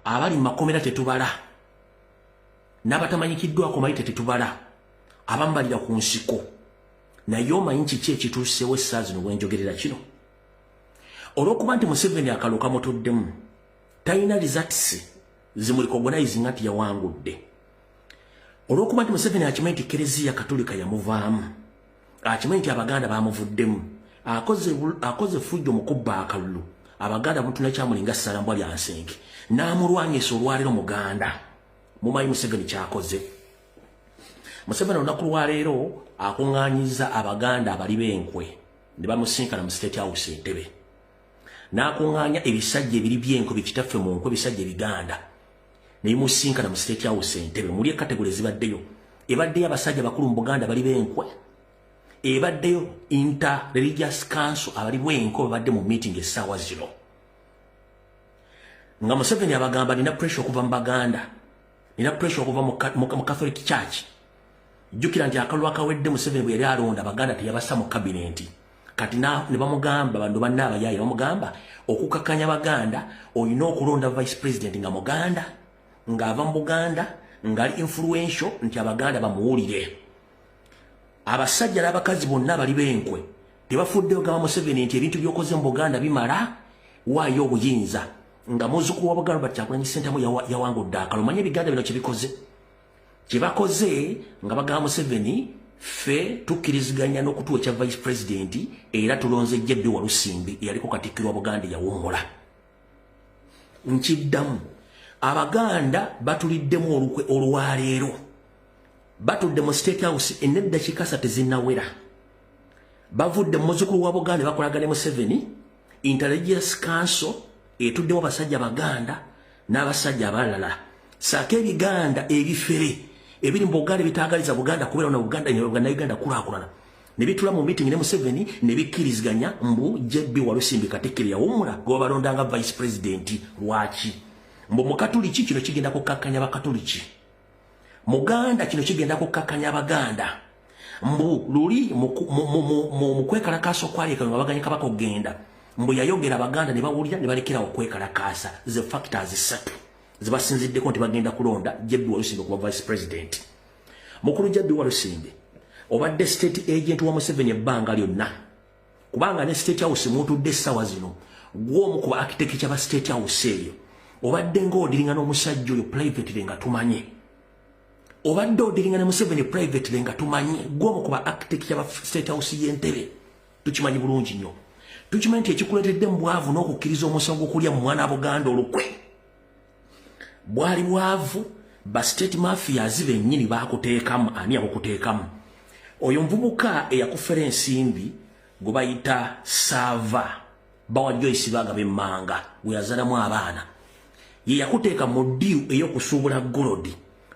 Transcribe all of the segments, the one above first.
Abali mu makomera tetubala, n'abatamanyikiddwako mayite tetubala, abamu balira ku nsiko. Naye omanyi kiki ekituusewo essaa zino bwenjogerera kino? Olw'okuba nti Museveni akalulu kamutuddemu, talina results zimurecognize nti yawangudde. Olw'okuba nti Museveni akimanyi nti Kereziya Katolika yamuvaamu, akimanyi nti Abaganda bamuvuddemu, akoze fujjo mu kubba akalulu. Abaganda mutuna kyamulinga ssalambwa lya nsenke n'amulwanyisa. Olwaleero muganda mumanyi Museveni kyakoze? Museveni olunaku lwaleero akuŋŋaanyiza Abaganda abali b'enkwe ne bamusinkana mu State House Entebe, n'akuŋŋaanya ebisajja ebiri byenkwe, bikitaffe mu nkwe, ebisajja ebiganda ne bimusinkana mu State House Entebe. Muli ecategory ezibaddeyo, ebaddeyo abasajja bakulu mu Buganda bali b'enkwe, ebaddeyo Inter Religious Council abali bwenkwe babadde mu meeting essaawa zino, nga Museveni abagamba, "Nina pressure okuva mu Baganda, nina pressure okuva mu Catholic Church." Jjukira nti akalulu akawedde, Museveni bwe yali alonda, Abaganda teyabassa mu kabinenti. Kati ne bamugamba, bano banna abayaaye bamugamba, "Okukakkanya Baganda olina okulonda vice president nga Muganda, ng'ava mu Buganda, ng'ali influential, nti Abaganda bamuwulire." Abasajja n'abakazi bonna bali b'enkwe tebafuddeyo gamba Museveni nti ebintu by'okoze mu Buganda bimala, waayo obuyinza. Nga muzzukulu wa Buganda Robert Kyagulanyi Ssentamu yawangudde akalulu, manye ebiganda bino kyebikoze, kyebakoze nga bagamba Museveni, "Ffe tukkiriziganya n'okutuwa ekya vice president, era tulonze JB Walusimbi eyaliko katikkiro wa Buganda yawummula." Nkiddamu, Abaganda batuliddemu olukwe. Olwaleero batudde mu State House, eneddakiika 3 tezinnawera, bavudde mu muzzukulu wa Buganda bakolagane Museveni. Interreligious Council etuddemu abasajja Baganda n'abasajja abalala, saako ebiganda ebifere ebiri mu Buganda ebitaagaliza Buganda kubeera na Buganda na Uganda kulaakulana, ne bitula mu meeting ne Museveni ne bikkiriziganya mbu JB Walusimbi, katikkiro yawummula, gwe balondanga vice president. Lwaki? Mbu Mukatuliki kino kigenda kukakkanya Bakatuliki, Muganda kino kigenda kukakkanya Abaganda. Mbu luli mu kwekalakaasa okwaleka nga baganya Kabaka okugenda, mbu yayogera, Abaganda ne bawulira ne balekerawo okwekalakaasa. Ze factors ssatu zebasinziddeko nti bagenda kulonda JB Walusimbi okuba vice president. Mukulu JB Walusimbi, obadde state agent wa Museveni ebbanga lyonna, kubanga ne State House mutudde essaawa zino gw'omu ku architecture ba State House eyo. Obadde ng'odealinga n'omusajja oyo privately, nga tumanye obadde odealinga ne Museveni privately, nga tumanye gw'omu ku ba architecture ba State House y'Entebe. Tukimanyi bulungi nnyo, tukimanyi nti ekikuleetedde mu bwavu n'okukkiriza omusango okulya mu mwana Buganda olukwe bwali bwavu. Ba state mafias bennyini bakuteekamu. Ani yakukuteekamu? Oyo nvubuka eyakufera ensimbi gwe bayita Saava bawa Joyce Bagaba emmanga, gwe yazalamu abaana, ye yakuteeka mu deal ey'okusuubula gold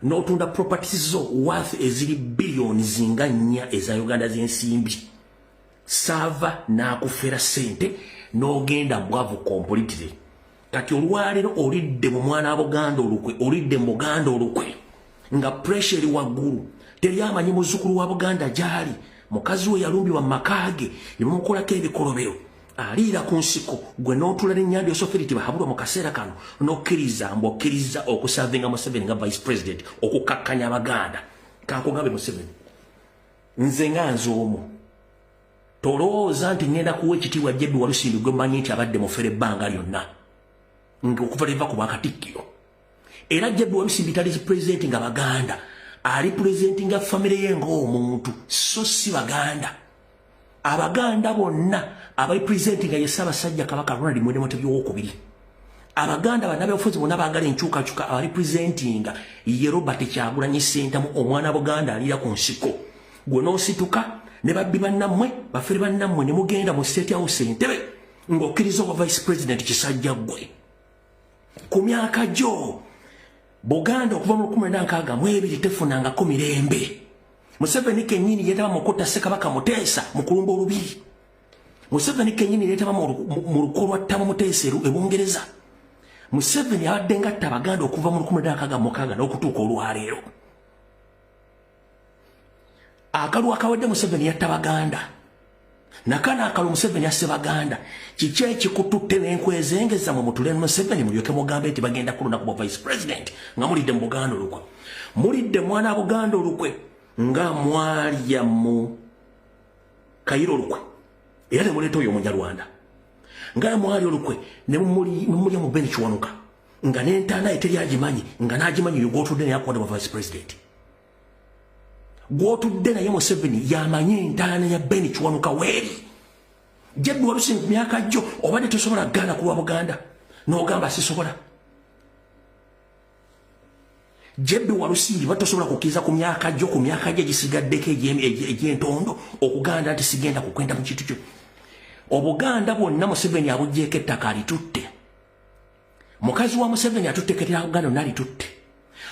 n'otunda properties zo worth eziri biliyoni zinga 4 eza Uganda z'ensimbi. Saava n'akufera ssente n'ogenda bwavu completely. Kati olwaleero olidde mu mwana wa Buganda olukwe, olidde mu Buganda olukwe nga pressure eri waggulu. Teri amanyi muzzukulu wa Buganda gy'ali. Mukazi we yalumbibwa mu maka ge ne bamukolako ebikolobero, aliira ku nsiko. Gwe n'otula n'ennyambi Osofiriti bahabulwa mu kaseera kano n'okkiriza mbu okkiriza okuservinga Museveni nga vice president okukakkanya Abaganda. Kankugambe Museveni, nze nga nze omu, tolowooza nti ŋŋenda kuwa ekitiibwa JB Walusimbi gwe mmanyi nti abadde mufere ebbanga lyonna ng'okuva liva ku bwakatikkiro. Era JB Walusimbi tali president nga Baganda, ali president nga famire ye ng'omuntu, so si Baganda. Abaganda bonna abali president nga ye Ssaabasajja Kabaka Ronald Mwene Mutebi owokubiri. Abaganda bannabyabufuzi bonna baagala enkyukakyuka, abali presentinga ye Robert Kyagulanyi Ssentamu, omwana Buganda aliira ku nsiko. Gwe n'osituka ne babbi bannammwe, bafere bannammwe, ne mugenda mu State House Entebe ng'okkiriza obwa vice president. Kisajja ggwe, ku myaka gyo, Buganda okuva mu 1962 tefunangako mirembe. Museveni kennyini yeetaba mu kutta Ssekabaka Muteesa mu kulumba olubiri. Museveni kennyini yeetaba mu luko lwa Ttama Muteesa e Bungereza. Museveni abadde ngatta Abaganda okuva mu 1966 n'okutuuka olwaleero. Akalulu akawedde, Museveni yatta Baganda. Nakana akalu Museveni asse Baganda. Kiki ekikututte n'enkwezengeza mu mutule Museveni mulyoke mugambe nti bagenda kulonda ku vice president nga mulidde mu Buganda olukwe. Mulidde mwana Buganda olukwe nga mwalya mu Kayiro olukwe. Era ne muleeta oyo Omunyarwanda. Nga mwali olukwe ne mumulya mu Ben Kiwanuka. Nga n'entaana eteri agimanyi nga n'agimanyi oyo gw'otudde naye akuwadde bwa vice president. Gw'otudde naye Museveni y'amanyi entaana ya Ben Kiwanuka weeri. Jebbi Walusimbi myaka gyo obadde tosobola kugaana ku lwa Buganda n'ogamba sisobola. Jebbi Walusimbi batosobola kukkiriza ku myaka gyo ku myaka gyo egisigaddeko egy'entondo okuganda nti sigenda kukwenda mu kintu kyo. Obuganda bwonna Museveni abuggyeeko ettaka alitutte. Mukazi wa Museveni atutte ettaka lya Buganda lyonna alitutte.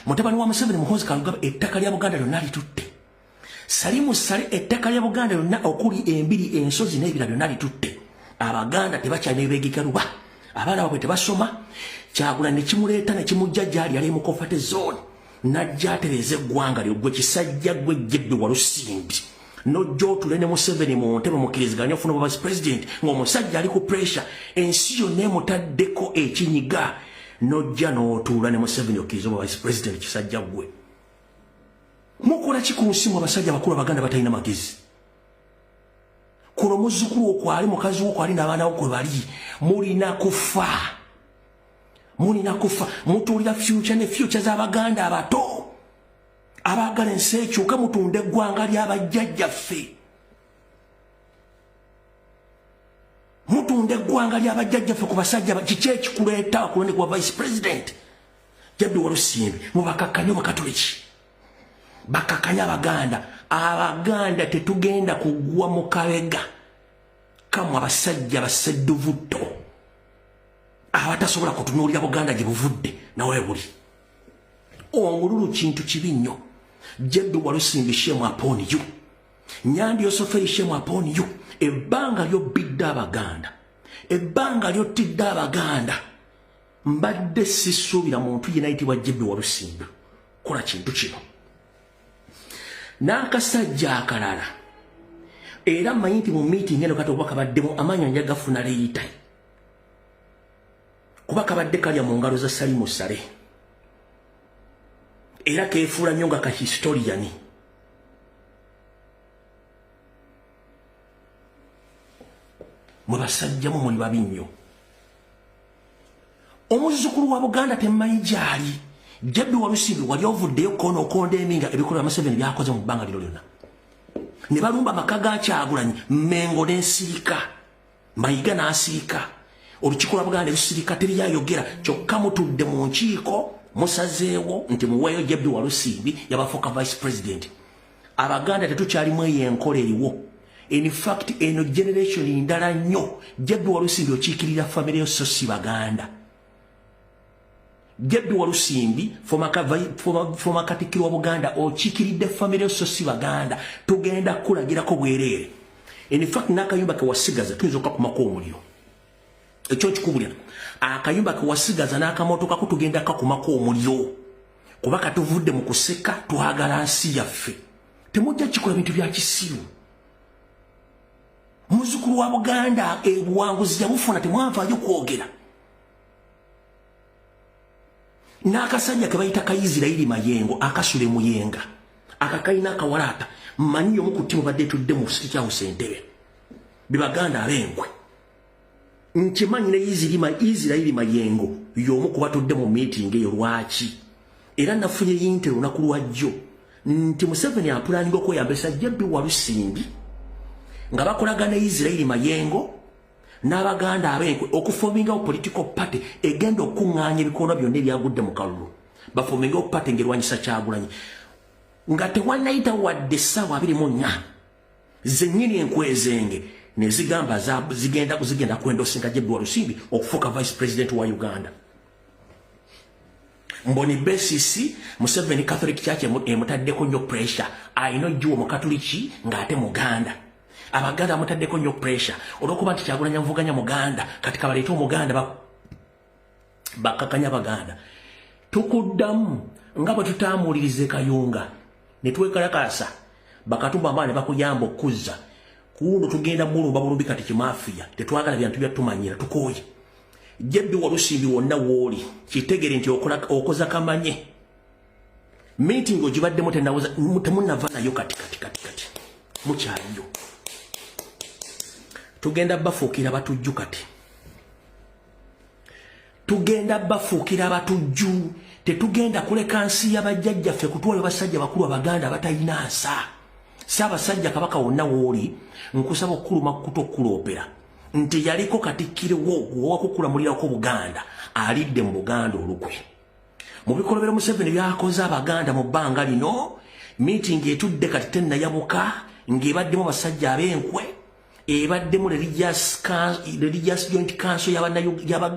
Mutabani wa Museveni Muhoozi Kainerugaba ettaka lya Buganda lyonna alitutte. Salimu Sale ettaka lya Buganda lyonna okuli embiri ensozi n'ebirala byonna alitutte. Abaganda tebakyalina beegigaluba. Abaana baabwe tebasoma. Kyagulanyi ne kimuleeta ne kimujja gy'ali yali mu comfort zone. N'ajja atereeza eggwanga lyo gwe kisajja gwe Jebbi Walusimbi. N'ojja otule ne Museveni mu ntebe mukkiriziganye ofuna obwa vice president ng'omusajja ali ku pressure ensi yonna emutaddeko ekinyiga n'ojja n'otuula ne Museveni okkiriza obwa vice president kisajja gwe. Mukola ki ku nsi mu abasajja abakulu Abaganda batalina magezi? Kuno muzzukulu okwali mukazi wo kwali n'abaana bo kwe bali mulina kufa. Mulina kufa. Mutuulira future ne future z'Abaganda abato. Abaagala ensi ekyuke mutunda eggwanga ly'abajjajjaffe. Mutunda eggwanga ly'abajjajjaffe ku basajja kiki ekikuleeta okulondebwa vice president? Jebbi Walusimbi mubakakkanye Obukatoliki. Bakakkanye Abaganda. Abaganda tetugenda kugwa mu kabega kamwe abasajja basedduvutto abatasobola kutunuulira Buganda gye buvudde nawe buli. Omululu kintu kibi nnyo. Jebbi Walusimbi shame upon you. Nyandi Yosoferi shame upon you. Ebbanga lyobbidde Abaganda. Ebbanga lyottidde Abaganda. Mbadde sisuubira muntu yenna ayitibwa Jebbi Walusimbi kola kintu kino. N'akasajja akalala era mmanyi nti mu meeting eno kati oba kabaddemu amaanyi nja gafuna leeyita kuba kabadde kalya mu ngalo za Salimu Sale era keefuula nnyo nga ka historian. Mwe basajja mu muli babi nnyo. Omuzzukulu wa Buganda temmanyi gy'ali. Jebbi Walusimbi wali ovuddeyo koona okonda eminga ebikolwa Museveni byakoze mu bbanga lino lyonna. Ne balumba amaka ga Kyagulanyi, Mmengo n'esirika, Mayiga n'asirika, olukiiko lwa Buganda ne lusirika teri ayogera kyokka mutudde mu nkiiko musazeewo nti muweeyo Jebbi Walusimbi yabafuuka vice president. Abaganda tetukyalimu eyo enkola eriwo. In fact eno generation ndala nnyo. Jebbi Walusimbi okiikirira famire yo so si Baganda. Jebbi Walusimbi former Katikkiro wa Buganda okiikiridde famire yo so si Baganda. Tugenda kukulagirako bwereere. In fact n'akayumba ke wasigaza tuyinza okukakumako omuliro. Ekyo nkikubulira. Akayumba ke wasigaza n'akamotoka ko tugenda kukakumako omuliro. Kuba katuvudde mu kuseka twagala nsi yaffe. Temujja kikola bintu bya kisiru. Muzzukulu wa Buganda ebuwanguzi yabufuna temwavaayo kwogera. N'akasajja ke bayita ka Isirayiri Mayengo akasula e Muyenga akakalina akawalaata mmanyi y'omu ku ttiimu badde etudde mu State House Entebbe be Baganda ab'enkwe. Nkimanyi ne Isirayiri Mayengo y'omu ku batudde mu meeting eyo lwaki. Era nafunye yinte olunaku lwajjo nti Museveni apulaninga okweyambisa Jebbi Walusimbi nga bakolagana ne Isirayiri Mayengo n'Abaganda ab'enkwe okufomingawo political party egenda okukuŋŋaanya ebikoona byonna ebyagudde mu kalulu. Bafomingawo party ng'erwanyisa Kyagulanyi nga tewannayita wadde essaawa 24 zennyini enkwezenge ne zigamba zigenda kwendosinga Jebbi Walusimbi okufuuka vice president wa Uganda. Mboni BCC Museveni Catholic Church emutaddeko nnyo pressure. Alina ojjuwa Omukatuliki ng'ate Muganda. Abaganda bamutaddeko nnyo pressure olw'okuba nti Kyagulanyi amuvuganya Muganda, kati kabaleete Omuganda bakkakanya Abaganda. Tukuddamu nga bwe tutamuuliriza e Kayunga ne twekalakaasa bakatumba amaanyi ne bakuyamba okuzza. Kuwuno tugenda mulumba bulumbi kati kimafiya, tetwagala byantu byatumanyira, tukooye. JB Walusimbi wonna wooli, kitegere nti okoza kamanye. Meeting ogibaddemu temunnava nayo kati kati kati kati. Mukyaliyo. Tugenda bafuukira batujju kati. Tugenda bafuukira abatujju. Tetugenda kuleka nsi y'abajjajjaffe kutwala basajja bakulu Abaganda abatalina nsa. Ssaabasajja Kabaka wonna wooli, nkusaba okukuluma kuto okuloopera nti yaliko katikkiro wo owakukulamulirako Buganda alidde mu Buganda olukwe. Mu bikolobero Museveni byakoze Abaganda mu bbanga lino, meeting etudde kati tennayabuka ng'ebaddemu abasajja ab'enkwe, ebaddemu religious joint council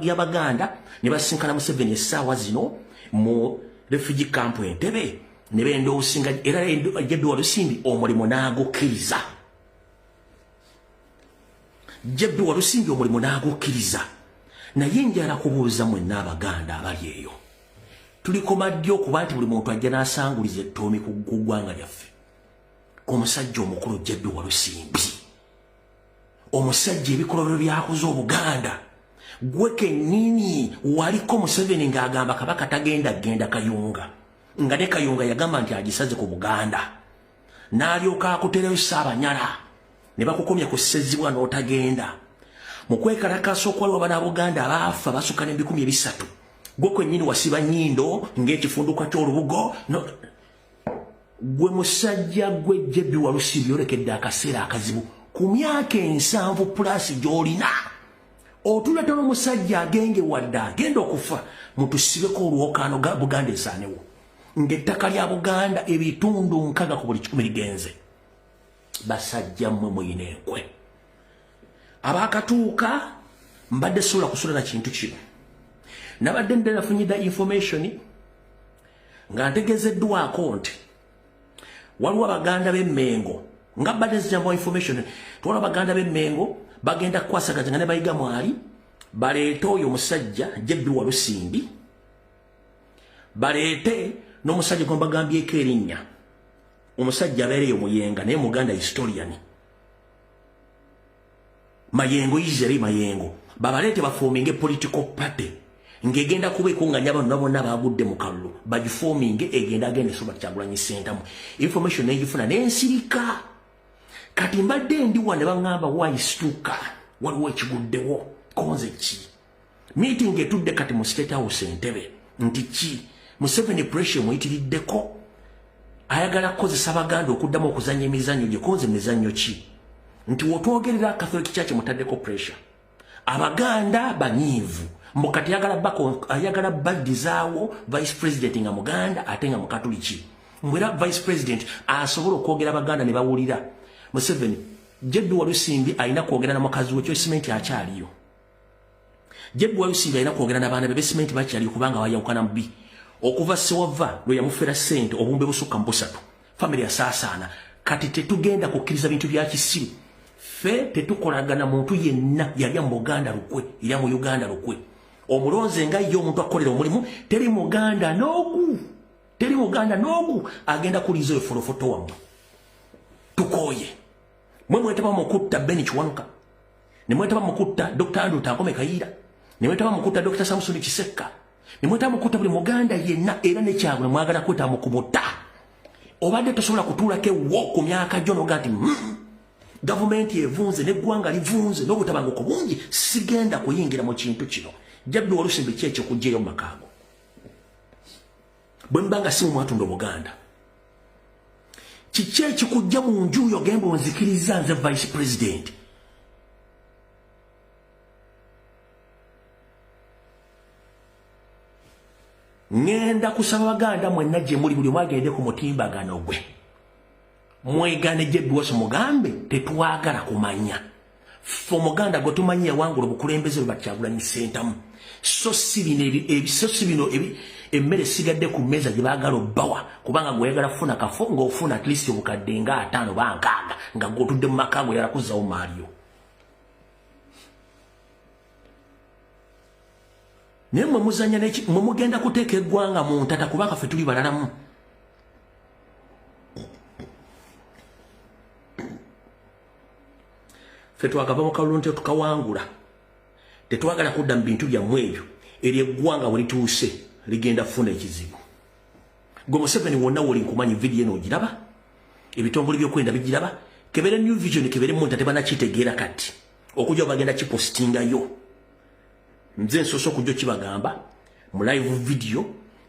y'Abaganda ne basinkana Museveni essaawa zino mu refugee camp Entebbe ne bendoosinga, era JB Walusimbi omulimu n'agukkiriza. JB Walusimbi omulimu n'agukkiriza. Naye njala kubuuza mwenna Abaganda abali eyo, tulikoma ddi okuba nti buli muntu ajja n'asanguliza ettoomi ku ggwanga lyaffe? Omusajja omukulu JB Walusimbi, omusajja ebikolobero byakoze Obuganda, gwe kennyini waliko Museveni ng'agamba Kabaka tagenda genda Kayunga, nga ne Kayunga yagamba nti agisaze ku Buganda, n'alyoka akutereyo Ssaabanyala ne bakukomya ku Ssezibwa n'otagenda. Mu kwekalakaasa okwaliwo Bannabuganda abaafa basukka n'ebikumi 300, gwe kwennyini wasiba nnyindo ng'ekifunduka ky'olubugo. Gwe musajja gwe JB Walusimbi yolekedde akaseera akazibu ku myaka 70 plus gy'olina. Otuleetera omusajja agenge wadde agenda okufa, mutusibeko olwokaano Buganda esaanewo, ng'ettaka lya Buganda ebitundu 60 ku buli 100 ligenze. Basajja mmwe muyina enkwe. Abakatuuka mbadde sobola kusula na kintu kino. Nabadde ndala nafunyidda information nga ntegeezeddwako nti waliwo Abaganda b'Emmengo, nga mbadde nzijambo information, tuwaliwo Abaganda b'Emmengo bagenda kukwasaganya nga ne Bayiga mwali, baleete oyo omusajja JB Walusimbi, baleete n'omusajja gwe mbagambyeko erinnya, omusajja abeereyo Muyenga naye Muganda historian Mayengo, Israel Mayengo, babaleete baforminge political party ng'egenda kuba ekunganya bano bonna bagudde mu kalulu, bagiforminge egenda agenda esoba Kyagulanyi Ssentamu. Information negifuna n'ensirika. Kati mbadde ndi wa ne baŋŋamba waisituka waliwo ekiguddewo konze ki? Meeting etudde kati mu State House Entebbe nti ki? Museveni pressure muyitiriddeko, ayagala kukozesa Abaganda okuddamu okuzannya emizannyo gye. Konze mizannyo ki? Nti wotwogerera Catholic Church mutaddeko pressure, Abaganda banyiivu, mbu kati ayagala baddizaawo vice president nga Muganda ate nga Mukatuliki, mbu era vice president asobola okwogera Abaganda ne bawulira. Museveni, JB Walusimbi alina kwogera na mukazi we Kyosimenti akyaliyo. JB Walusimbi alina kwogera n'abaana be Besimenti bakyaliyo, kubanga bayawukana mubi okuva Sewava lwe yamufera ssente obumbe busukka mu 300, family yasaasaana. Kati tetugenda kukkiriza bintu bya kisiru. Ffe tetukolagana muntu yenna yalya mu Buganda lukwe, erya mu Uganda lukwe. Omulonze nga ye omuntu akolera omulimu, teri Muganda n'ogu, teri Muganda n'ogu agenda kuliza oyo folofoto wammwe. Tukooye. Mwe mwetaba mu kutta Benny Kiwanuka, ne mwetaba mu kutta Dr. Andrew Tankome Kayiira, ne mwetaba mu kutta Dr. Samson Kisekka, ne mwetaba mu kutta buli Muganda yenna, era ne Kyagula mwagala kwetaba mu kumutta. Obadde tosobola kutuulako ewwo ku myaka gyo n'oga nti gavumenti evunze n'eggwanga livunze n'obutabanguko bungi, sigenda kuyingira mu kintu kino. JB Walusimbi ki ekyo mu makaago? Bwe mba nga si mu mwatunda Obuganda, kiki ekikujja mu nju yo gemba onzikiriza nze vice president? Ŋŋenda kusaba Baganda mwenna gye muli, buli omu agende ku mutimbagano gwe, mwegane JB Wasu, mugambe tetwagala kumanya. Ffe Omuganda gwe tumanyi yawangula obukulembeze bwe Bakyagulanyi Ssentamu, so si bino so si bino emmere esigadde ku mmeeza gye baagala obbawa, kubanga gweoyagala kufuna kafo ng'ofuna at least obukadde nga 50 ba 60, nga gw'otudde mu maka goyagala kuzzawo maaliyo. Naye mwe muzanya, mwe mugenda kuteeka eggwanga mu ntata, kubanga ffe tuli balalamu. Ffe twakava mu kalulu nti tukawangula, tetwagala kudda mu bintu byammwe ebyo. Eryo eggwanga bwe lituuse ligenda kufuna ekizibu. Gwe Museveni wonna woli nkumanyi, vidiyo eno ogiraba, ebitongole byokwenda bigiraba, kebere New Vision, kebere Monitor, tebanakitegeera kati okujja bagenda kipostingayo. Nze nsoose okujja okibagamba mu live video,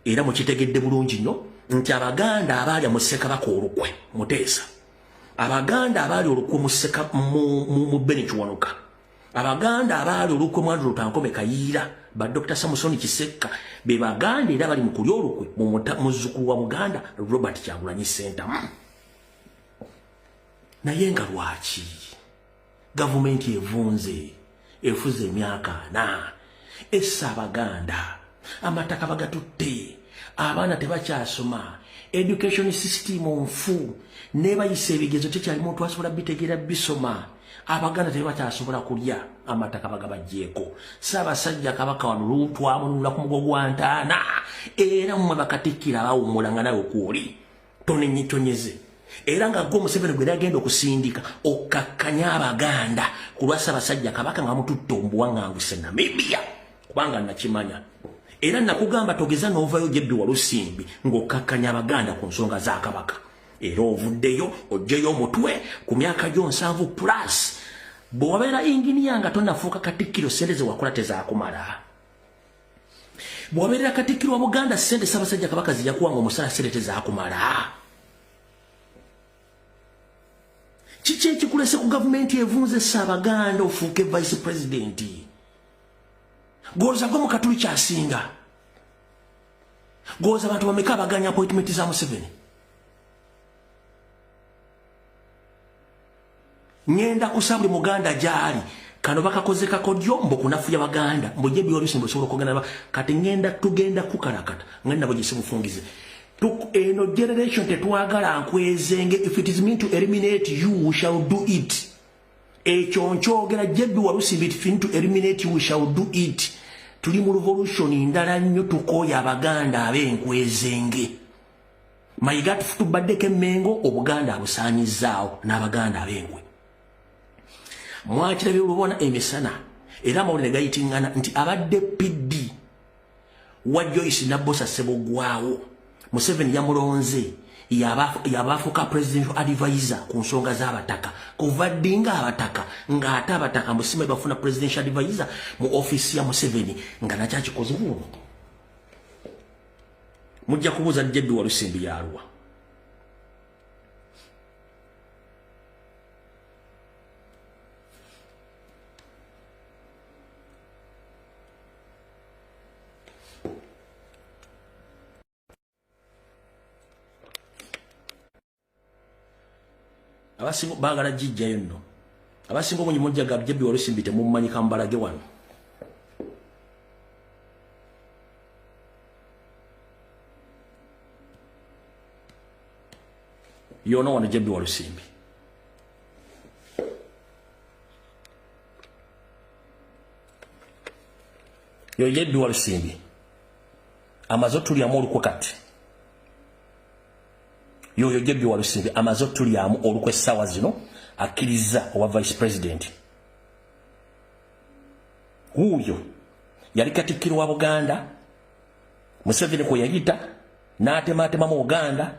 era mukitegedde bulungi nnyo nti Abaganda abaalya mu Ssekabaka olukwe Muteesa, Abaganda abaali olukwe mu Beni Kiwanuka, Abaganda abaali olukwe mu Andrew Lutankome Kayiira, ba Dr. Samson Kisekka, be Baganda era bali mu kulya olukwe mu muzzukulu wa Buganda Robert Kyagulanyi Ssentamu. Naye nga lwaki gavumenti evunze efuze emyaka 40 essa Abaganda, amataka bagatutte, abaana tebakyasoma, education system nfu, nebayisa ebigezo tekyali muntu asobola bitegeera bisoma, Abaganda tebakyasobola kulya, amataka bagabajjeeko. Ssaabasajja Kabaka wano twamununula ku mugo gwa ntaana, era mmwe bakatikkiro abawummula nga nawe kwoli tonennyitonyeze, era nga gwe Museveni gwe yagenda okusindika okkakkanya Abaganda ku lwa Ssaabasajja Kabaka nga mututte omubuwaŋŋanguse Namibia, kubanga nakimanya era nakugamba togeza n'ovayo Jebbi Walusimbi ng'okkakkanya Abaganda ku nsonga za Kabaka, era ovuddeyo oggyeyo omutwe ku myaka gyo 70 plus. Bwe wabeera inginiya nga tonafuuka katikkiro, ssente ze wakola tezaakumala. Bwe wabeerera katikkiro wa Buganda, ssente Ssaabasajja Kabaka ze yakuwanga omusala, ssente tezaakumala. Kiki ekikulese ku gavumenti evunze Ssaabaganda ofuuke vice president? Goza gwe mukatuli kyasinga, goza abantu bameka abaganya appointment za Museveni? Ngenda kusaba buli Muganda gyali kano bakakoze kakodyo mbu kunafuya Baganda, mbu Jebbi Walusimbi osobola okugenda kati ngenda tugenda kukalakata ngenda bugise bufungize. Eno generation tetwagala nkwezenge. If it is meant to eliminate you, we shall do it. Ekyo nkyogera, Jebbi Walusimbi, if it to eliminate you, we shall do it. Tuli mu revolution ndala nnyo, tukooya Abaganda ab'enkwezenge. Mayiga tubaddeko Emmengo, Obuganda abusaanyizaawo n'Abaganda ab'enkwe. Mwakirabye olubona emisana, era amawulire gayitiŋŋana nti abadde PD wa Joyce Nabbosa Ssebugwawo, Museveni yamulonze yabaafuuka presidential advisor ku nsonga z'abataka. Kuva ddi nga abataka, ng'ate abataka musima bafuna presidential advisor mu ofiisi ya Museveni, nga nakyakikoze buno? Mujja kubuuza Jebbi Walusimbi yaluwa. Abasinga baagala gijjayo nno, abasinga obungi mujja ga Jebbi Walusimbi temummanyi, kambalage wano. Yono wano Jebbi Walusimbi, yo Jebbi Walusimbi amaze otulyamu olukwe kati. Yoyo Jebbi Walusimbi amaze otulyamu olukwe, essaawa zino akkiriza owa vice president. Wuuyo yali katikkiro wa Buganda, Museveni kwe yayita n'atemaatema mu Buganda,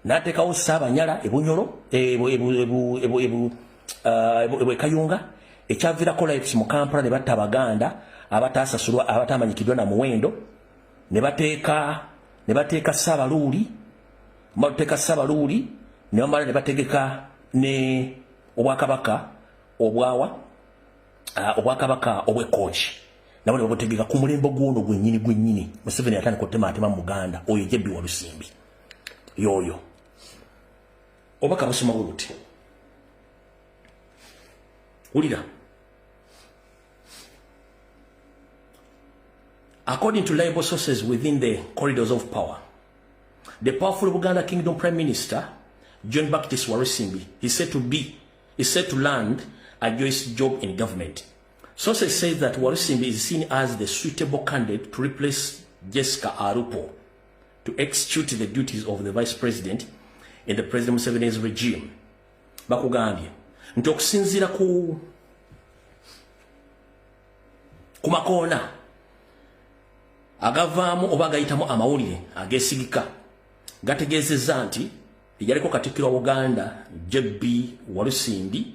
n'ateekawo Ssaabanyala ebunyolo ebwekayunga, ekyaviirako riots mu Kampala, ne batta Abaganda abatasasulwa, abatamanyikiddwa na muwendo, ne bateeka Ssaabaluuli, bateeka Ssaabaluuli, ne bamala ne bategeka ne obwakabaka obwawa obwakabaka obwekooki, nabo ne babutegeka ku mulembe gwono gwennyini gwennyini. Museveni yatandika otemaatema mu Buganda. Oyo Jebbi Walusimbi yoyo oba kabusoma bwe buti. Wulira. According to reliable sources within the corridors of power, the powerful Buganda Kingdom Prime Minister, John Baptist Walusimbi, is said to land a Joyce job in government. Sources say that Walusimbi is seen as the suitable candidate to replace Jessica Alupo to execute the duties of the vice president in the President Museveni's regime. Bakugambye nti okusinziira ku Ku makoona agavaamu oba agayitamu amawulire ageesigika gategeezezza nti eyaliko Katikkiro wa Buganda JB Walusimbi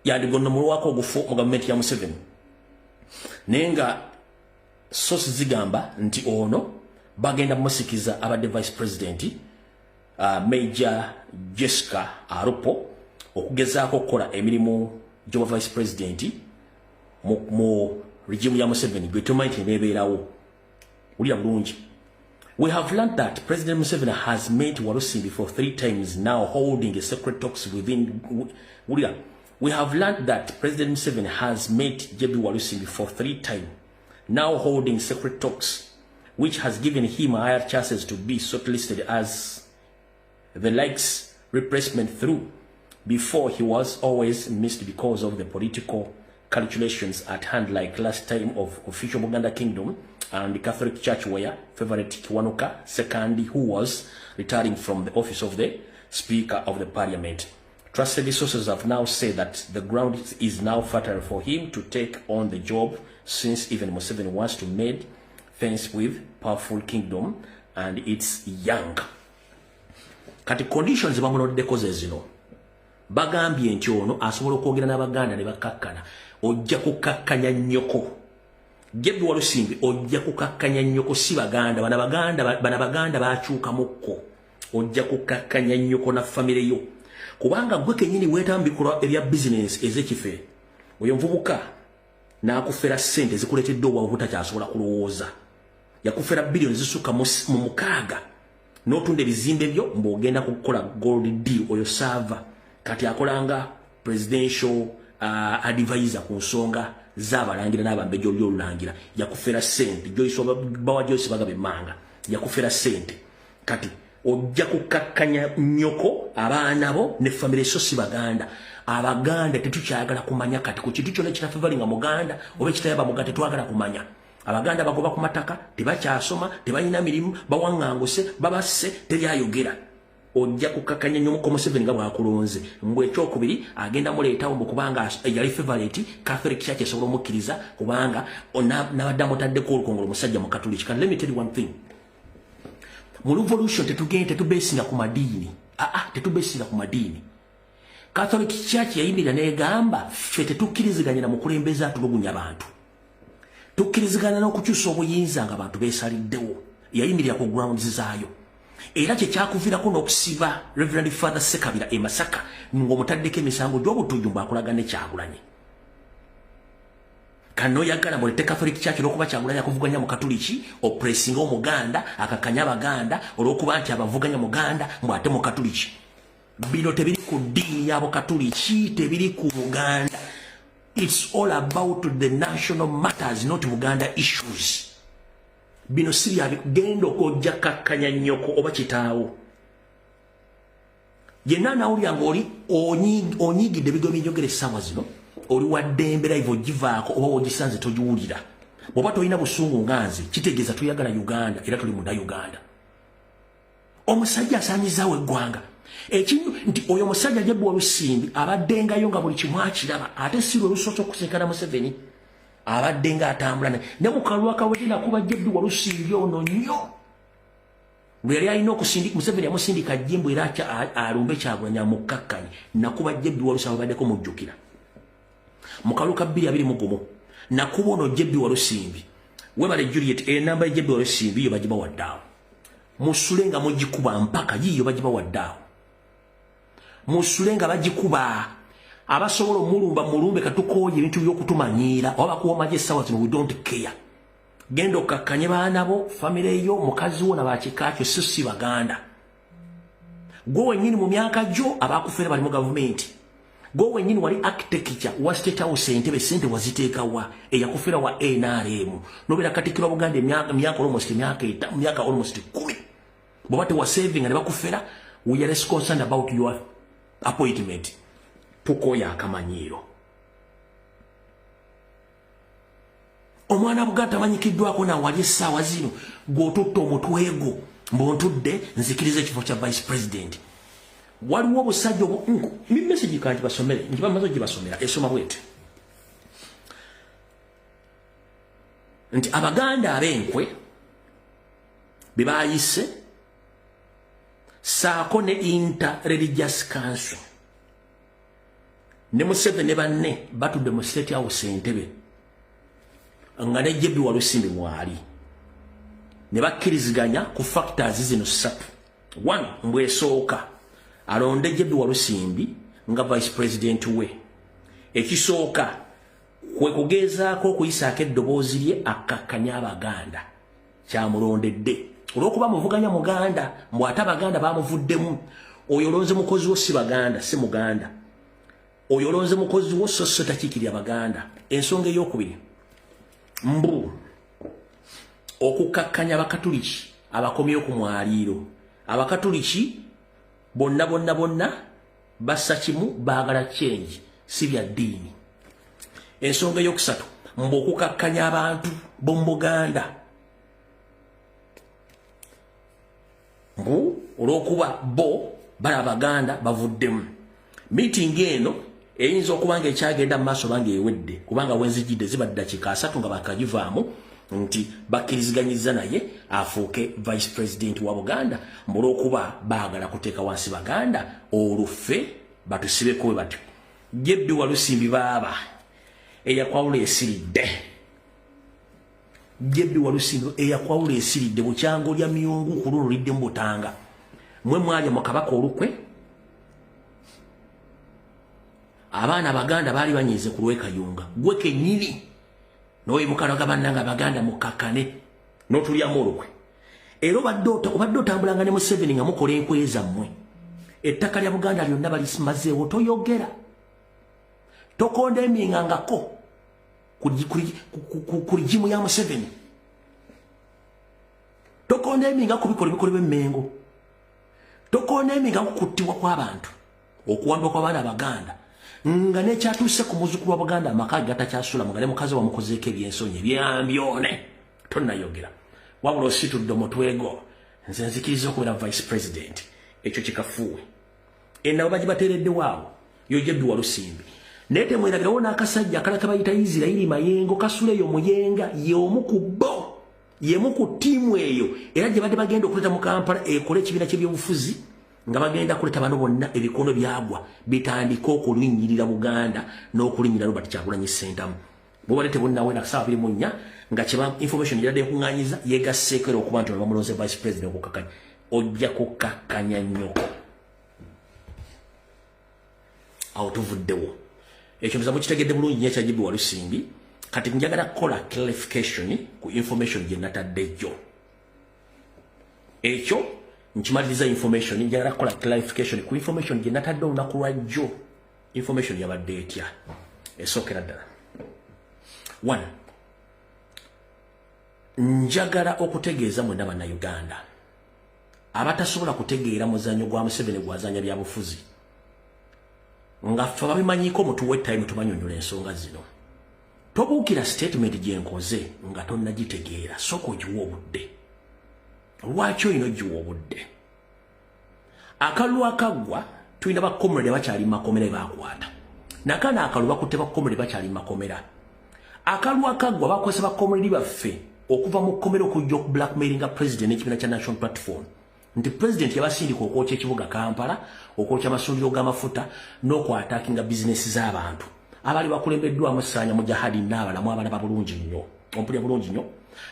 yandigonnomulwako ogufo mu gavumenti ya Museveni, naye nga source zigamba nti ono bagenda musikiza abadde vice president, Major Jessica Alupo, okugezaako okukola emirimu gy'obwa vice president mu regime ya Museveni gwe tumanyi nti nebeerawo. Wulira bulungi. We have learned that President Museveni has met Walusimbi for three times now, holding a secret talks within. Wulira. We have learned that President Museveni has met JB Walusimbi for three times now, holding secret talks, which has given him higher chances to be shortlisted as the likes replacement through. Before, he was always missed because of the political calculations at hand, like last time of official Buganda Kingdom and the Catholic Church, where favorite Kiwanuka Ssekandi, who was retiring from the office of the Speaker of the Parliament. Trusted sources have now said that the ground is now fertile for him to take on the job, since even Museveni wants to mend fence with powerful kingdom and its young. Kati conditions bamuloddeko ze zino. Bagambye nti ono asobola okwogera n'Abaganda ne bakkakkana. Ojja kukakkanya nnyoko. JB Walusimbi, ojja kukakkanya nnyoko, si Baganda. Bana Baganda, bana Baganda bakyukamukko. Ojja kukakkanya nnyoko na famire yo. Kubanga gwe kennyini weetaba mu bikolwa ebya bizinensi ez'ekifere. Oyo nvubuka n'akufera ssente zikuleetedde obwavu butakyasobola kulowooza. Yakufera biliyoni zisukka mu 6 n'otunda ebizimbe byo mbw'ogenda kukola gold deal. Oyo saava kati akolanga presidential advisor ku nsonga z'abalangira n'abambejja oli olulangira. Yakufera ssente Joyce, bawa Joyce Bagaba emmanga, yakufera ssente. Kati ojja kukakkanya nnyoko, abaana bo ne famire, so si Baganda. Abaganda tetukyayagala kumanya kati ku kintu kyonna ekitafavoringa Muganda oba ekitayaba Muganda, tetwagala kumanya. Abaganda bagoba ku mataka, tebakyasoma, tebalina mirimu, bawaŋŋanguse, babasse, teryayogera. Ojja kukakkanya nnyo muko Museveni nga bwakulonze. Mbwe ekyokubiri agenda muleetawo mbu kubanga yali favorite, Catholic Church esobola omukkiriza kubanga nabadde amutaddeko olukongolo, omusajja Mukatuliki. Kati let me tell you one thing: mu revolution tetugenda tetubesinga ku madiini. Aa, tetubesinga ku madiini. Catholic Church yayimirira negamba, ffe tetukkiriziganya na mukulembeze atulugunya bantu, tukkiriziganya n'okukyusa obuyinza nga abantu beesaliddewo. Yayimirira ku grounds zaayo, era kyekyakuviirako n'okusiba Reverend Father Sekabira e Masaka ng'omutaddeko emisango gy'obutujju mbw'akolaga ne Kyagulanyi. Kanoyagala mulete Catholic Church olwokuba Kyagulanyi akuvuganya mu Katuliki, opressinga Omuganda akakanya Abaganda olwokuba nti abavuganya Muganda mbw'ate mu Katuliki. Bino tebiri ku ddiini y'Abakatuliki, tebiri ku Buganda. It's all about the national matters, not Buganda issues. Bino si bya genda okojja kakkanya nnyoko oba kitaawo yenna anawulira ng'oli onyiigidde ebigo ebinjogera essaawa zino. Oli wa ddembe live ogivaako oba ogisanze togiwulira. Bw'oba tolina busungu nga nze, kitegeeza toyagala Uganda era toli munda Uganda. Omusajja asaanyizaawo eggwanga. Ekintu nti oyo omusajja JB Walusimbi abaddengayo nga buli kimu akiraba, ate si lwe lusoose okusinkana Museveni. Abadde nga atambula ne mu kalulu akawedde nakuba JB Walusimbi ono nnyo lwe yali alina okusindika. Museveni yamusindika jjimbo era alumbe Kyagulanyi amukkakkanye. Nakuba JB Walusimbi, abaddeko mujjukira mu kalulu ka 2021 nakuba ono JB Walusimbi. Webale Juliet, enamba ya JB Walusimbi yo bagibawadde awo, musule nga mugikuba mpaka yiyo bagibawadde awo, musule nga bagikuba. Abasobola omulumba mulumbe, katukooye ebintu by'okutumanyiira oba bakuwa magye essaawa zino, we don't care. Genda okkakkanye baana bo, famire yo, mukazi wo nabakika kyo, so si Baganda. Gwe wennyini mu myaka gyo abakufeera bali mu gavumenti. Gwe wennyini wali architecture wa State House, Entebe, sente waziteekawa? Eyakufeera wa NRM nobeera Katikkiro wa Buganda emyaka almost myaka almost 10. Bw'oba tewasavinga ne bakufera, we are less concerned about your appointment. Tukoya akamanyiiro. Omwana Buganda tamanyikiddwako nawali essaawa zino gw'otutta omutwe gwo mbuntudde nzikiriza ekifo kya vice president. Waliwo obusajja message kanti basomere, njibamaze ogibasomera, esoma bwete. Nti Abaganda ab'enkwe be baayise saako ne Inter Religious Council ne Museveni ne banne batudde mu State House Entebbe, nga ne JB Walusimbi mwali, ne bakkiriziganya ku factors zino ssatu. One, mbwesooka alonde JB Walusimbi nga vice president we. Ekisooka kwe kugezaako okuyisaako eddoboozi lye akkakkanya Abaganda. Kyamulondedde olw'okuba muvuganya Muganda, mbw ate Abaganda bamuvuddemu. Oyo olonze mukozi wo, si Baganda, si Muganda. Oyo olonze mukozi wo, so so takiikirira Baganda. Ensonga eyokubiri, mbu okukakkanya Abakatuliki abakomyewo ku mwaliiro. Abakatuliki bonna bonna bonna bassa kimu, baagala change, si bya ddiini. Ensonga eyokusatu, mbu okukakkanya abantu b'omu Buganda, mbu olw'okuba bo bali Abaganda bavuddemu. Meeting eno eyinza okuba nga ekyagenda mu maaso banga ewedde, kubanga wenzijidde ziba ddakiika 30 nga bakagivaamu, nti bakkiriziganyiza naye afuuke vice president wa Buganda, mbu olw'okuba baagala kuteeka wansi Baganda, oluffe batusibeko. Bwe batyo JB Walusimbi baaba eyakwawula esiridde. JB Walusimbi eyakwawula esiridde, bukyango lya myungu ku luno liddemu butanga. Mwe mwalya mu Kabaka olukwe. Abaana Abaganda baali banyiize ku lwekayunga, gwe kennyini n'oyimukalaga bannanga Abaganda mukakkane, n'otulyamu olukwe. Era obadde otambulanga ne Museveni nga mukola enkwe zammwe. Ettaka lya Buganda lyonna balisimazeewo, toyogera, tocondemningangako ku regime ya Museveni, tocondemninga ku bikola ebikolebwa emmengo, tocondemninga ku kuttibwa kw'abantu, okuwambibwa kw'abaana Abaganda, nga nekyatuuse ku muzzukulu wa Buganda, amaka gatakyasulamu, nga ne mukazi wamukozeeko ebyensonyi ebyambyone, tonnayogera. Wabula ositudde omutwego, nze nzikiriza okubeera vice president. Ekyo kikafuuwe. Enabo bagibateereddewo awo yo JB Walusimbi. Naye temwerabirawo n'akasajja akala kabayita Isirayiri Mayengo, kasula eyo Muyenga, y'omu ku bo, yemu ku ttiimu eyo era gye badde bagenda okuleeta mu Kampala ekole ekibiina ky'ebyobufuzi, nga bagenda kuleeta bano bonna ebikono byagwa bitandike okulinnyirira Buganda n'okulinnyira Robert Kyagulanyi Ssentamu. Bubadde tebunnawera kusaawa 24 nga kyeba information gyadde ekuŋŋaanyiza yegasseeko era okuba nti bamulonze vice president. Okukakkanya, ojja kukakkanya nnyoko. Awo tuvuddewo. Ekyo nza mukitegedde bulungi nnyo ekya JB Walusimbi. Kati njagala kukola clarification ku information gye natadde jjo. Ekyo nkimaliriza information. Njagala kukola clarification ku information gye natadde olunaku lwa jjo. Information yabadde etya? Esookera ddala, one, njagala okutegeeza mwenna Bannayuganda abatasobola kutegeera muzannyo gwa Museveni gwazanya byabufuzi, nga ffe babimanyiiko, mutuwe time tubanyonyola ensonga zino. Tobuukira statement gye nkoze nga tonnagitegeera. Sooka ogiwa obudde. Lwaki olina ogiwa obudde? Akalulu akaggwa, tulina bacomrade bakyali mumakomera bakwata. Nakano akalulu bakutte bacomrade bakyali mumakomera. Akalulu akaggwa, bakozesa bacomrade baffe okuva mu kkomera okujja okublackmailinga president n'ekibiina kya National Platform, nti president yabasindika okwokya ekibuga Kampala, okwokya amasundiro g'amafuta n'okwattackinga bizinesi z'abantu abaali bakulembeddwamu Saanya Mujahadi n'abalamu abalaba bulungi nnyo. Ompulya bulungi nnyo?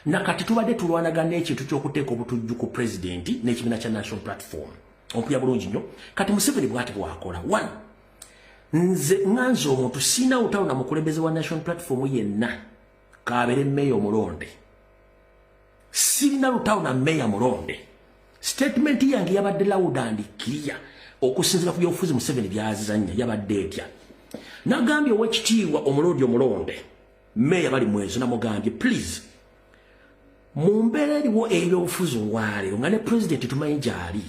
Nakati tubadde tulwanagana n'ekintu ky'okuteeka obutujju ku president n'ekibiina kya National Platform. Ompulya bulungi nnyo? Kati Museveni bw'ati bw'akola. One, nze ŋŋanze omuntu siina lutalo na mukulembeze wa National Platform yenna, kabeere meeya omulonde. Sirina lutalo na meeya mulonde. Statement yange yabadde loud and clear okusinziira ku byobufuzi Museveni byazanya. Yabadde etya? Nagambye owekitiibwa omulondi omulonde meeya bali mwezo, namugambye, "Please, mu mbeera eriwo ebyobufuzi olwaleero, nga ne pulezidenti tumanyi gyali,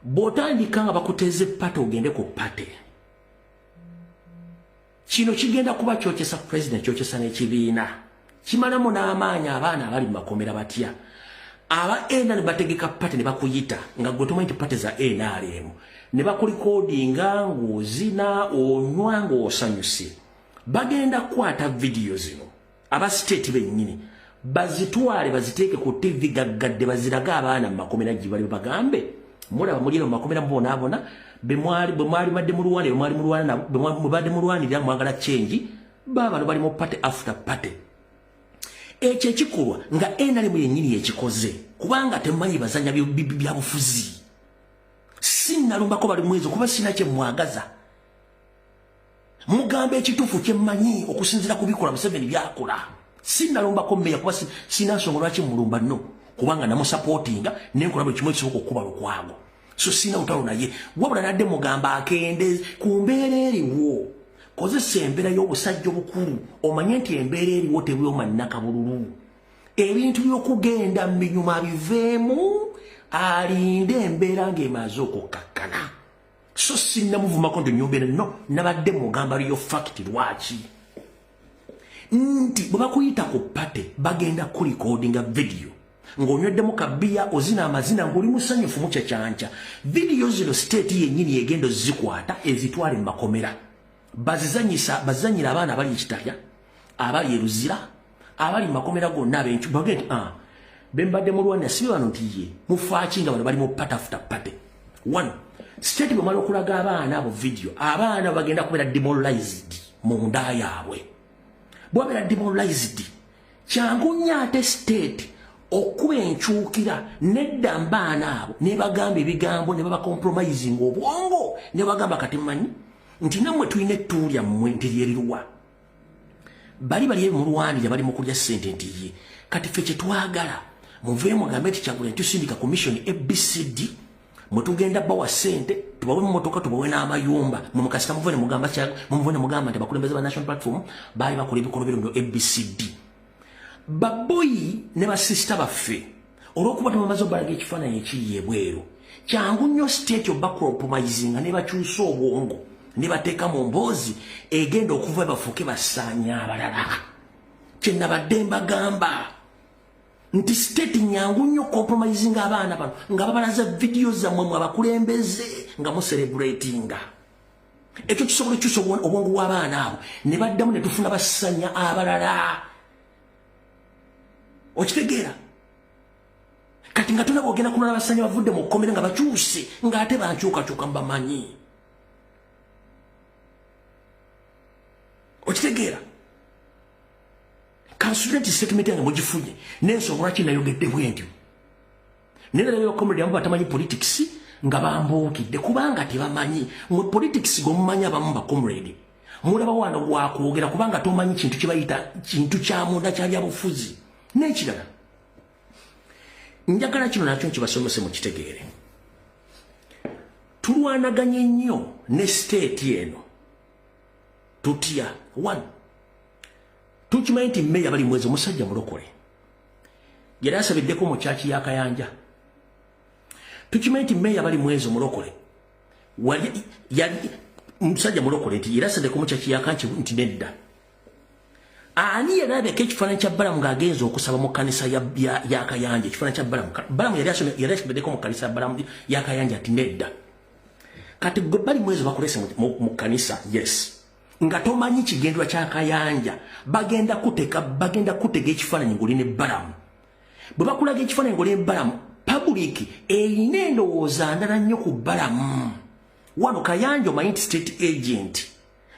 bw'otandika nga bakuteeza party, ogende ku party, kino kigenda kuba kyokyesa pulezidenti, kyokyesa n'ekibiina, kimalamu n'amaanyi abaana abali mu makomera. Batya aba ena ne bategeka party ne bakuyita nga gwe tomanyi nti party za NRM, ne bakurecordinga ng'ozina, onywa, ng'osanyuse. Bagenda kukwata vidiyo zino. Aba state bennyini bazitwale, baziteeke ku TV gaggadde, bazirage abaana mu makomera gye bali, bagambe, "Mulaba, muli eno mu makomera mubonaabona, bwe mwali badde mulwana, bwe mwali mulwana, bwe badde mulwanirira, mwagala change, baabano bali mu party after party." Ekyo ekikolwa nga NRM yennyini yekikoze, kubanga temumanyi bazanya byabufuzi. Sinnalumbako bali mwezi kuba sina kye mwagaza. Mugamba ekituufu kyemmanyi okusinziira ku bikola Museveni byakola. Sinnalumbako mmeya kuba sina nsonga lwaki mulumba, no, kubanga namusupportinga nenkola buli kimu ekisoboka okukuba Lukwago, so sina lutalo naye. Wabula nadde mugamba akende ku mbeera eriwo, kozesa embeera y'obusajja obukulu, omanye nti embeera eriwo tebwoma nnakabululu. Ebintu by'okugenda mu binyuma biveemu, alinde embeera ng'emaze okukkakkana. So sinnamuvumako nti nyumba no, nabadde mugamba liyo fact. Lwaki? Nti bwe bakuyita ku party, bagenda kurecordinga video ng'onyweddemu kabiya, ozina amazina ng'oli musanyufu, mukyakyanca. Vidiyo zino state yennyini egenda ozikwata, ezitwale mu makomera, bazizanyisa, bazanyira abaana abali ekitalya, abali eruzira, abali mu makomera gonna abencu, bagende nti, "Ah, bembadde mulwana si bano?" Nti ye mufaaki nga bano bali mu party after party. One, state bwemala okulaga abaana abo video, abaana bagenda kubeera demoralized munda yaabwe. Bwabeera demoralized, kyangu nnyo ate state okuba enkyukira nedda mbaana abo ne bagamba ebigambo ne babacompromising obwongo, ne bagamba, "Kati mmanyi nti nammwe tulina ettu lyammwe nti lyeriruwa, bali bali mulwanira, bali mu kulya ssente, nti ye kati ffe kyetwagala muveemu mugambe nti Kyagulanyi tusindika commission ABCD, mwetugenda bawa ssente, tubawe mumotoka, tubawe n'amayumba, mumukasita muve ne mugamba nti abakulembeze ba National Platform baali bakola ebikolobero bino ABCD." Baboyi ne basisita baffe, olw'okuba tebamaze obalaga ekifaananyi ekiri ebweru, kyangu nnyo state obacompromisinga ne bakyusa obwongo ne bateeka mu mboozi egenda okuva bafuuke basaanya abalala. Kyenabadde mbagamba nti state nyangu nnyo compromising abaana bano nga babalaza vidiyo zammwe mwe abakulembeze nga mucelebratinga. Ekyo kisobola okukyusa obwongo bw'abaana abo ne baddamu ne tufuna basanya abalala. Okitegeera? Kati nga tolaba ogenda kulala basanya bavudde mu kkomere nga bakyuse, ng'ate bankyukakyuka mubamanyi. Okitegeera? Kansubire nti statement yange mugifunye n'ensonga lwaki nayogedde bwe ntyo. Naye nalabye comrade abamu batamanyi politics nga bambuukidde, kubanga tebamanyi. Mwe politics gwemumanyi, abamu bacomrade mulaba wano gwakwogera kubanga tomanyi kintu kibayita kintu kya munda kya byabufuzi. N'ekirala, njagala kino nakyo nkibasomese mukitegeere. Tulwanaganye nnyo ne state eno tutya? One, tukimanyi nti mmeya bali mwezi omusajja mulokole, yali asabiddeko mu kyaki ya Kayanja. Tukimanyi nti mmeya bali mwezi omulokole, yali musajja mulokole, nti yali asabiddeko mu kyaki ya Kanki, nti nedda. Ani yalabeko ekifaananyi kya Balamu ng'agenza okusaba mu kkanisa ya Kayanja? Ekifaananyi kya Balamu, Balamu yali asomeddeko mu kkanisa ya Balamu ya Kayanja, ati nedda. Kati gwe bali mwezi bakulese mu kkanisa, yes, nga tomanyi kigendwa kya Kayanja, bagenda kuteka, bagenda kutega ekifaananyi ng'oli ne Balamu. Bwe bakulaga ekifaananyi ng'oli ne Balamu, public erina endowooza ndala nnyo ku Balamu. Wano Kayanja omanyi nti state agent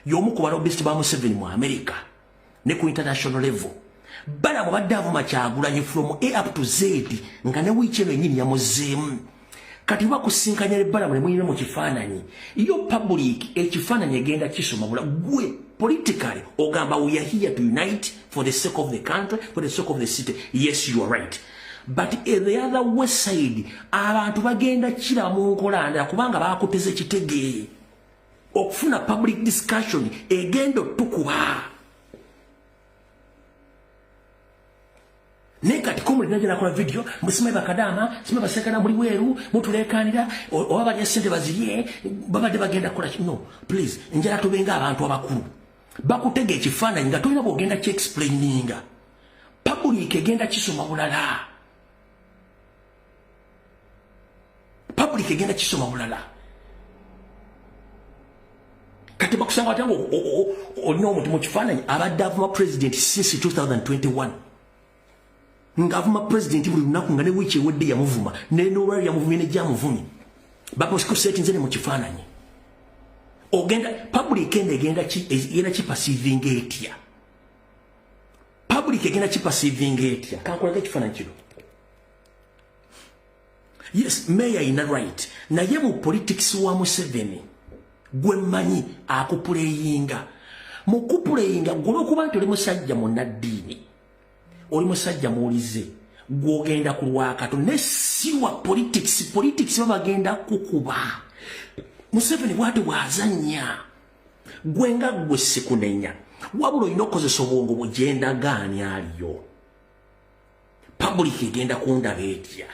y'omu ku balobbyist ba Museveni mu America ne ku international level. Balamu badde avuma Kyagulanyi from A up to Z, nga ne wiiki eno ennyini yamuzeemu. Kati bakusinkanya ne Balamu ne muyina mu kifaananyi, yo public ekifaananyi egenda kisoma bula. Gwe politically ogamba, "We are here to unite for the sake of the country, for the sake of the city." Yes, you are right, but the other west side abantu bagenda kira mu nkola ndala, kubanga bakuteze ekitegeere okufuna public discussion egenda otukuba. Naye kati komuli naje nakola video, musimayi bakadama, simayi basekana, muli weru mutulekanira, oba balya sente bazirye, babadde bagenda kukola. No, please, njala tubenga abantu abakulu. Bakutega ekifaananyi nga tolina bwogenda kyexplaininga, public egenda kisoma bulala, public egenda kisoma bulala. Kati Bakusanga batya nga olina omuntu mu kifaananyi abadde avuma president since 2021, ng'avuma president buli lunaku, nga ne wiiki ewedde yamuvuma, nenolwaliro yamuvumye, nejamuvumye, bakusetinze ne mu kifaananyi? Ogenda public eno egenda kiperceivinga etya? Public egenda kiperceivinga etya? Kankulaga ekifaananyi kino. Yes, mayor ina right, naye mu politics wa Museveni gwe mmanyi, akuplayinga. Mu kuplayinga, gwe olwokuba nti oli musajja munnaddiini, oli musajja muwulize, gwogenda ku lwakato ne siwa politics. Politics babagenda kukuba. Museveni bwati bwazannya. Gwe nga gwe sikunenya, wabula olina okukozesa obwongo bugendagaani aliyo. Public egenda kundaba etya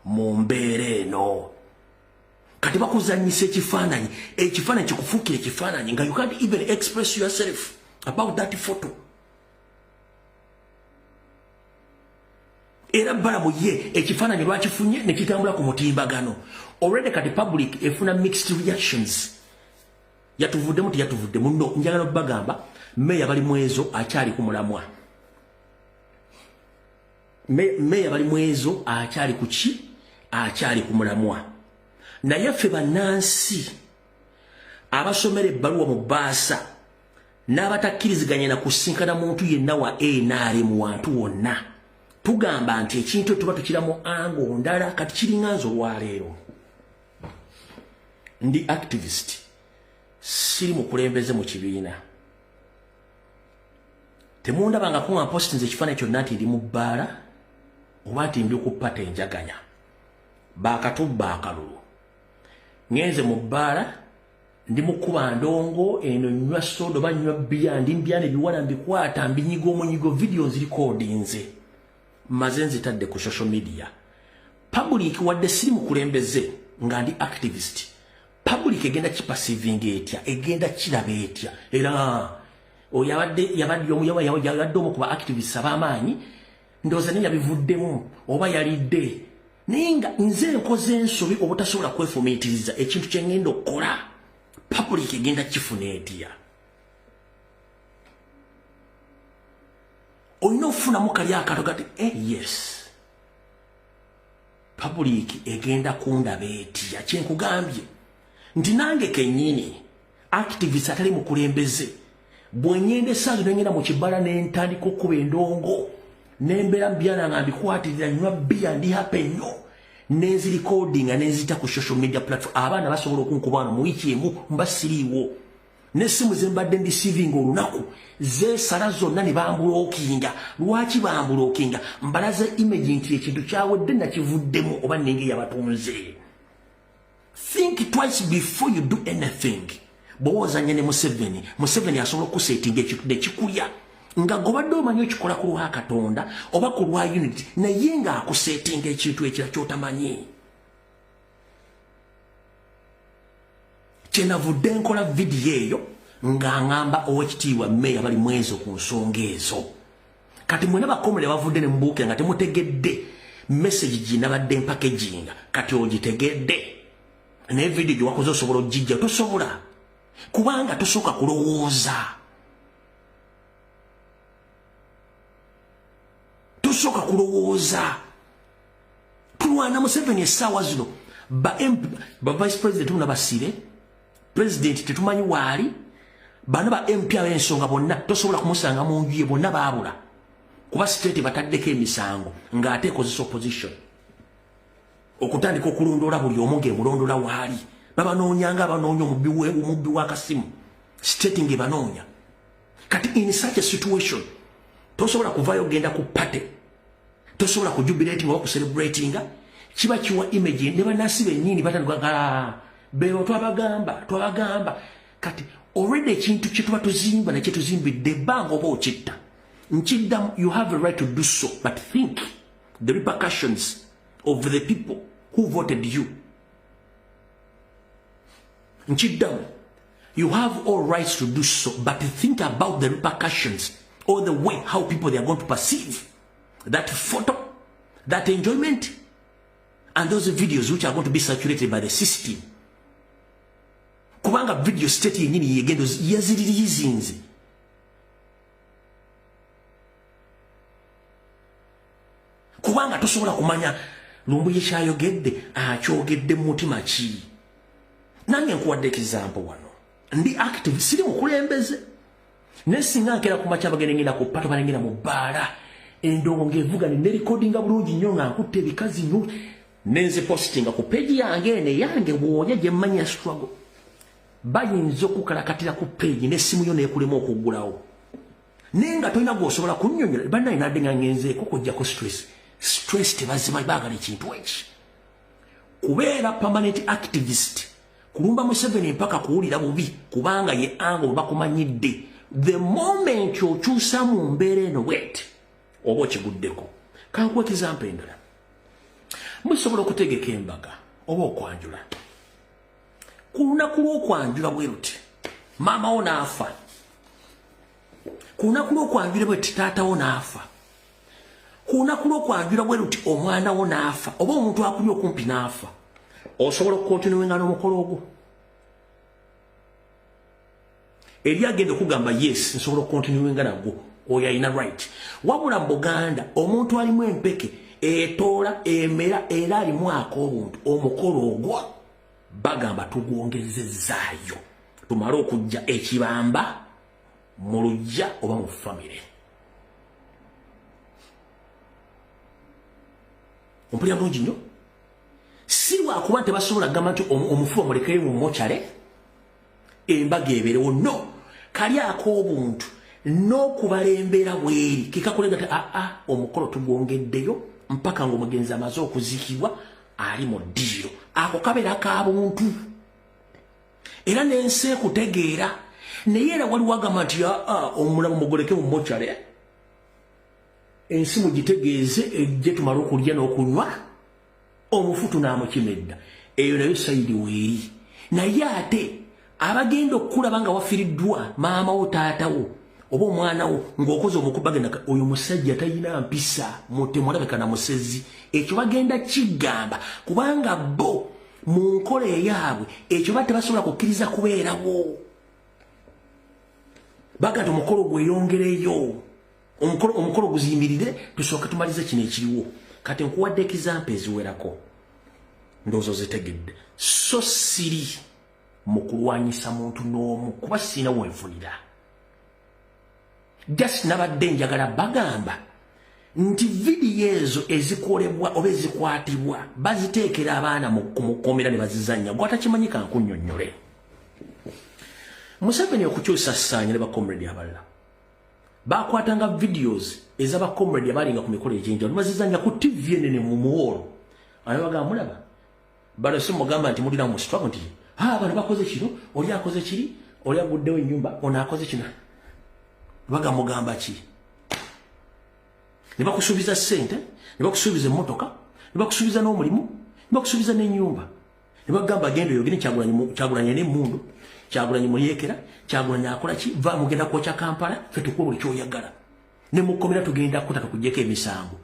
mu mbeera eno? Kati bakuzanyisa ekifaananyi, ekifaananyi kikufuukira ekifaananyi nga you can't even express yourself about that photo. Era Balamu ye ekifaananyi lwakifunye ne kitambula ku mutimbagano already. Kati public efuna mixed reactions: yatuvuddemu, teyatuvuddemu. No, njagala obbagamba, meya Balimwezo akyali ku mulamwa. Meya Balimwezo akyali ku ki? Akyali ku mulamwa. Naye ffe bannansi abasomera ebbaluwa mu bbaasa n'abatakkiriziganya na kusinkana muntu yenna wa NRM wantu wonna, tugamba nti ekintu tuba tukiramu angle ndala. Kati kiringa nze olwaleero ndi activist, siri mukulembeze mu kibiina. Temundabangako nga mpostinze ekifaananyi kyonna nti ndi mu bbaala oba nti ndi ku party enjaganya. Baakatubba akalulu, ŋŋenze mu bbaala, ndi mukuba ndongo eno, nywa soda oba nywa bbiya, ndi mbyana ebiwala, mbikwata, mbinyiga omunyigo, video nzirecordinze, maze nzitadde ku social media. Public, wadde siri mukulembeze nga ndi activist, public egenda kiperceivinga etya? Egenda kiraba etya? Era oyo yabadde omu ku ba activists ab'amaanyi, ndowooza naye yabivuddemu oba yalidde. Naye nga nze nkoze ensobi obutasobola kwefumiitiriza ekintu kye ŋŋenda okukola, public egenda kifuna etya? Olina okufunamu kali akato gati, yes, public egenda kundaba etya? Kyenkugambye nti nange kennyini activist atali mukulembeze, bwe ŋŋenda essaazi nengenda mu kibala nentandika okuba endongo, nembeera mubyana nga mbikwatirira, nywa bbiya, ndi happy nnyo, nenzirecordinga nenzita ku social media platform, abaana basobola okunkuba wano mu wiiki emu mba siriiwo, n'essimu ze mbadde ndeceivinga olunaku zeesala zonna ne bamblockinga. Lwaki bamblockinga? Mbalaze image nti ekintu kyawedde, nakivuddemu oba nenge yabatunze. Think twice before you do anything. Bw'ozanya ne Museveni, Museveni asobola okusettinga ekintu nekikulya nga gobadde omanyi okikola ku lwa Katonda oba ku lwa unity, naye ng'akusettinga ekintu ekira ky'otamanyi. Kyenavudde nkola vidiyo eyo nga ŋŋamba Owekitiibwa Meeya Balimwezo ku nsonga ezo. Kati mwena bakomole bavudde ne mubuukira nga temutegedde message ginabadde mpackaginga. Kati ogitegedde, naye vidiyo gye wakoze osobola ogijja? Tosobola, kubanga tosooka kulowooza, tosooka kulowooza. Tulwana Museveni essaawa zino, ba MP, ba vice president muna basibe, president tetumanyi waali, bano ba MP ab'ensonga bonna tosobola kumusanga mu nju ye, bonna baabula kuba state bataddeko emisango ng'ate ekozesa opposition okutandika okulondoola buli omu ng'emulondoola waali. Babanoonya nga abanoonya omubbi w'akasimu, state ng'ebanoonya. Kati in such a situation tosobola kuvaayo ogenda ku party, tosobola kujubilatinga oba kucelebratinga. Kiba kiwa image ne bannansi bennyini batandika bebo, twabagamba, twabagamba. Kati already ekintu kye tuba tuzimba nakye tuzimbidde ebbanga oba okitta. Nkiddamu, you have a right to do so, but think the repercussions of the people who voted you. Nkiddamu, you have all rights to do so, but think about the repercussions or the way how people they are going to perceive that photo, that enjoyment, and those videos which are going to be circulated by the system. Kubanga video state yennyini yegendo yaziririzinze. Kubanga tosobola kumanya Lumbuye kyayogedde akyogedde mu mutima ki. Nange nkuwadde example wano. Ndi active, siri mukulembeze. Naye singa nkera ku makya bagenda ngenda ku pato balengera mu bbaala. Endongo ng'evuga ne recordinga bulungi nnyo nga nkutte ebikazi nnyo. Nenze postinga ku page yange eno eyange bw'onya gye mmanyi ya struggle. Bayinza okukalakatira ku page n'essimu yo n'ekulema okuggulawo. Naye nga tolina gw'osobola kunnyonnyola, bannaye nadde nga ngenzeeko kujjako stress. Stress tebazimanyi, baagala ekintu eki. Kubeera permanent activist, kulumba Museveni mpaka kuwulira bubi, kubanga ye ango bwe bakumanyidde. The moment okyusa mu mbeera eno bweti, oba okiguddeko. Kankuwe example endala. Musobola okutegeka embaga oba okwanjula. Ku lunaku lw'okwanjula bwe luti, maama wo n'afa. Ku lunaku lw'okwanjula bwe luti, taata wo n'afa. Ku lunaku lw'okwanjula bwe luti, omwana wo n'afa, oba omuntu akuli okumpi n'afa. Osobola okukontinuinga n'omukolo ogwo? Eri agenda okugamba yes, nsobola okukontinuinga nagwo, oyo alina right. Wabula mu Buganda, omuntu alimu empeke etoola emera era alimu ak'obuntu, omukolo ogwo bagamba tugwongezezzaayo tumale okujja ekibamba mu luggya oba mu famire. Ompulira bulungi nnyo? Si lwakuba tebasobola kugamba nti omufu bamulekeyo mu mochale embaga ebeerewo. No, kali ak'obuntu n'okubala embeera bweri kekakulega nti aa omukolo tugwongeddeyo mpaka ng'omugenzi amaze okuziikibwa ali mu ddiiro. Ako kabeera ka buntu era n'ensi ekutegeera. Naye era waliwo agamba nti aa omulamu mugoleke mu mochale, ensi mugitegeeze ejje tumale okulya n'okunywa, omufu tunaamukima edda. Eyo nayo sayidi weeri. Naye ate abagenda okukulaba nga wafiriddwa maama wo, taata wo oba omwana wo ng'okoze omukubagenda, oyo musajja talina mpisa, mutemu, alabika na musezi. Ekyo bagenda kigamba kubanga bo mu nkola eyaabwe ekyo ba tebasobola kukkiriza kubeerawo. Baga nti omukolo gweyongereyo, omukolo guziyimirire, tusooke tumalize kino ekiriwo. Kati nkuwadde example eziwerako, ndowooza ozitegedde. So siri mu kulwanyisa muntu n'omu kuba sirina wenfunira. Just nabadde njagala bagamba nti vidiyo ezo ezikolebwa oba ezikwatibwa baziteekera abaana mu kkomera ne bazizannya. Gwatakimanyi kankunnyonnyole. Museveni okukyusa Ssaanya ne bacomrade abalala bakwatanga videos ez'abacomrade abalinga ku mikolo egy'enjawulo ne bazizannya ku TV enene mu muwoolo. Bagamba mulaba bano, si mugamba nti mulina mu struggle nti bano bakoze kino, oli akoze kiri, oli aguddewo ennyumba, ono akoze kino. Baga mugamba ki? Ne bakusuubiza ssente, ne bakusuubiza emmotoka, ne bakusuubiza n'omulimu, ne bakusuubiza n'ennyumba. Ne bagamba genda oyogere Kyagulanyi n'emmundu, Kyagulanyi muyeekera, Kyagulanyi akola ki, va mugenda kwokya Kampala, ffe tukuwa buli ky'oyagala. Ne mukomera tugenda kuta tukuggyeko emisango.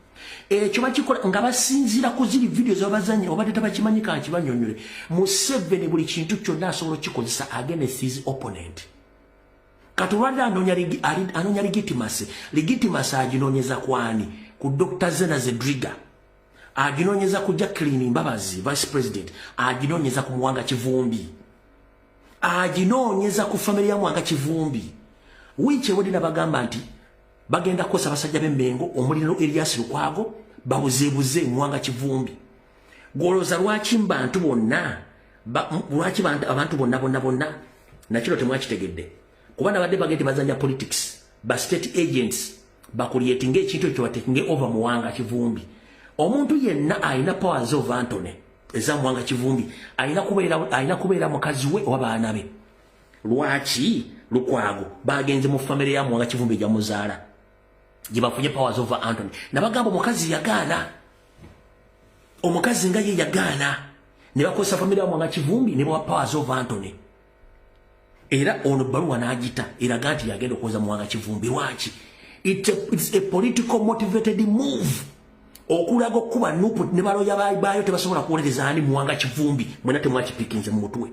Ekyo bakikola nga basinziira ku ziri video z'abazannya obadde tabakimanyi kankibanyonnyole. Museveni buli kintu kyonna asobola okukikozesa against his opponent. Kati olwadde anoonya legitimacy. Legitimacy aginoonyeza kwani? Ku Dr. Zena Zedriga. Aginoonyeza ku Jacqueline Mbabazi, Vice President. Aginoonyeza ku Muwanga Kivumbi. Aginoonyeza ku family ya Muwanga Kivumbi. Wiiki ewedde nabagamba nti bagenda kukosa abasajja b'Emmengo omuliro Erias Lukwago babuzeebuze Muwanga Kivumbi. Gw'olowooza lwaki bantu bonna, lwaki abantu bonna bonna bonna nakino temwakitegedde? Kuba nabadde bagenda bazanya politics, ba state agents bakucreatinga ekintu ekyo batekinge over Muwanga Kivumbi. Omuntu yenna alina powers of attorney eza Muwanga Kivumbi alina kubeera mukazi we oba baana be. Lwaki Lukwago bagenze mu family ya Muwanga Kivumbi ejamuzaala gye bafunye powers of attorney? Nabagamba omukazi yagaana, omukazi nga ye yagaana, ne bakozesa family ya Muwanga Kivumbi ne bawa powers of attorney. Era ono bbaluwa n'agita eraga nti yagenda okwoza Muwanga Kivumbi. Lwaki? It's a political motivated move okulaga okuba NUP ne baloya baayo tebasobola kuwolereza ani Muwanga Kivumbi. Mwena temwakipikinze mu mutwe.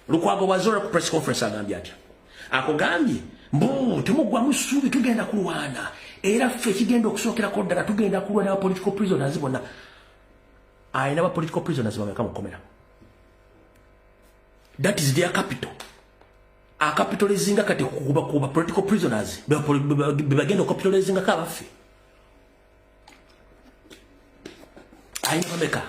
Lukwago bwazora ku press conference agambye atya? Akugambye mbu temugwamu ssuubi, tugenda kulwana, era ffe kigenda okusookerako ddala tugenda kulwana ba political prisoners bonna. Alina ba political prisoners bameka mukomera? That is their capital. Acapitalizinga kati kuba kuba political prisoners bebagenda ocapitalizinga kabaffe. Alina bameka?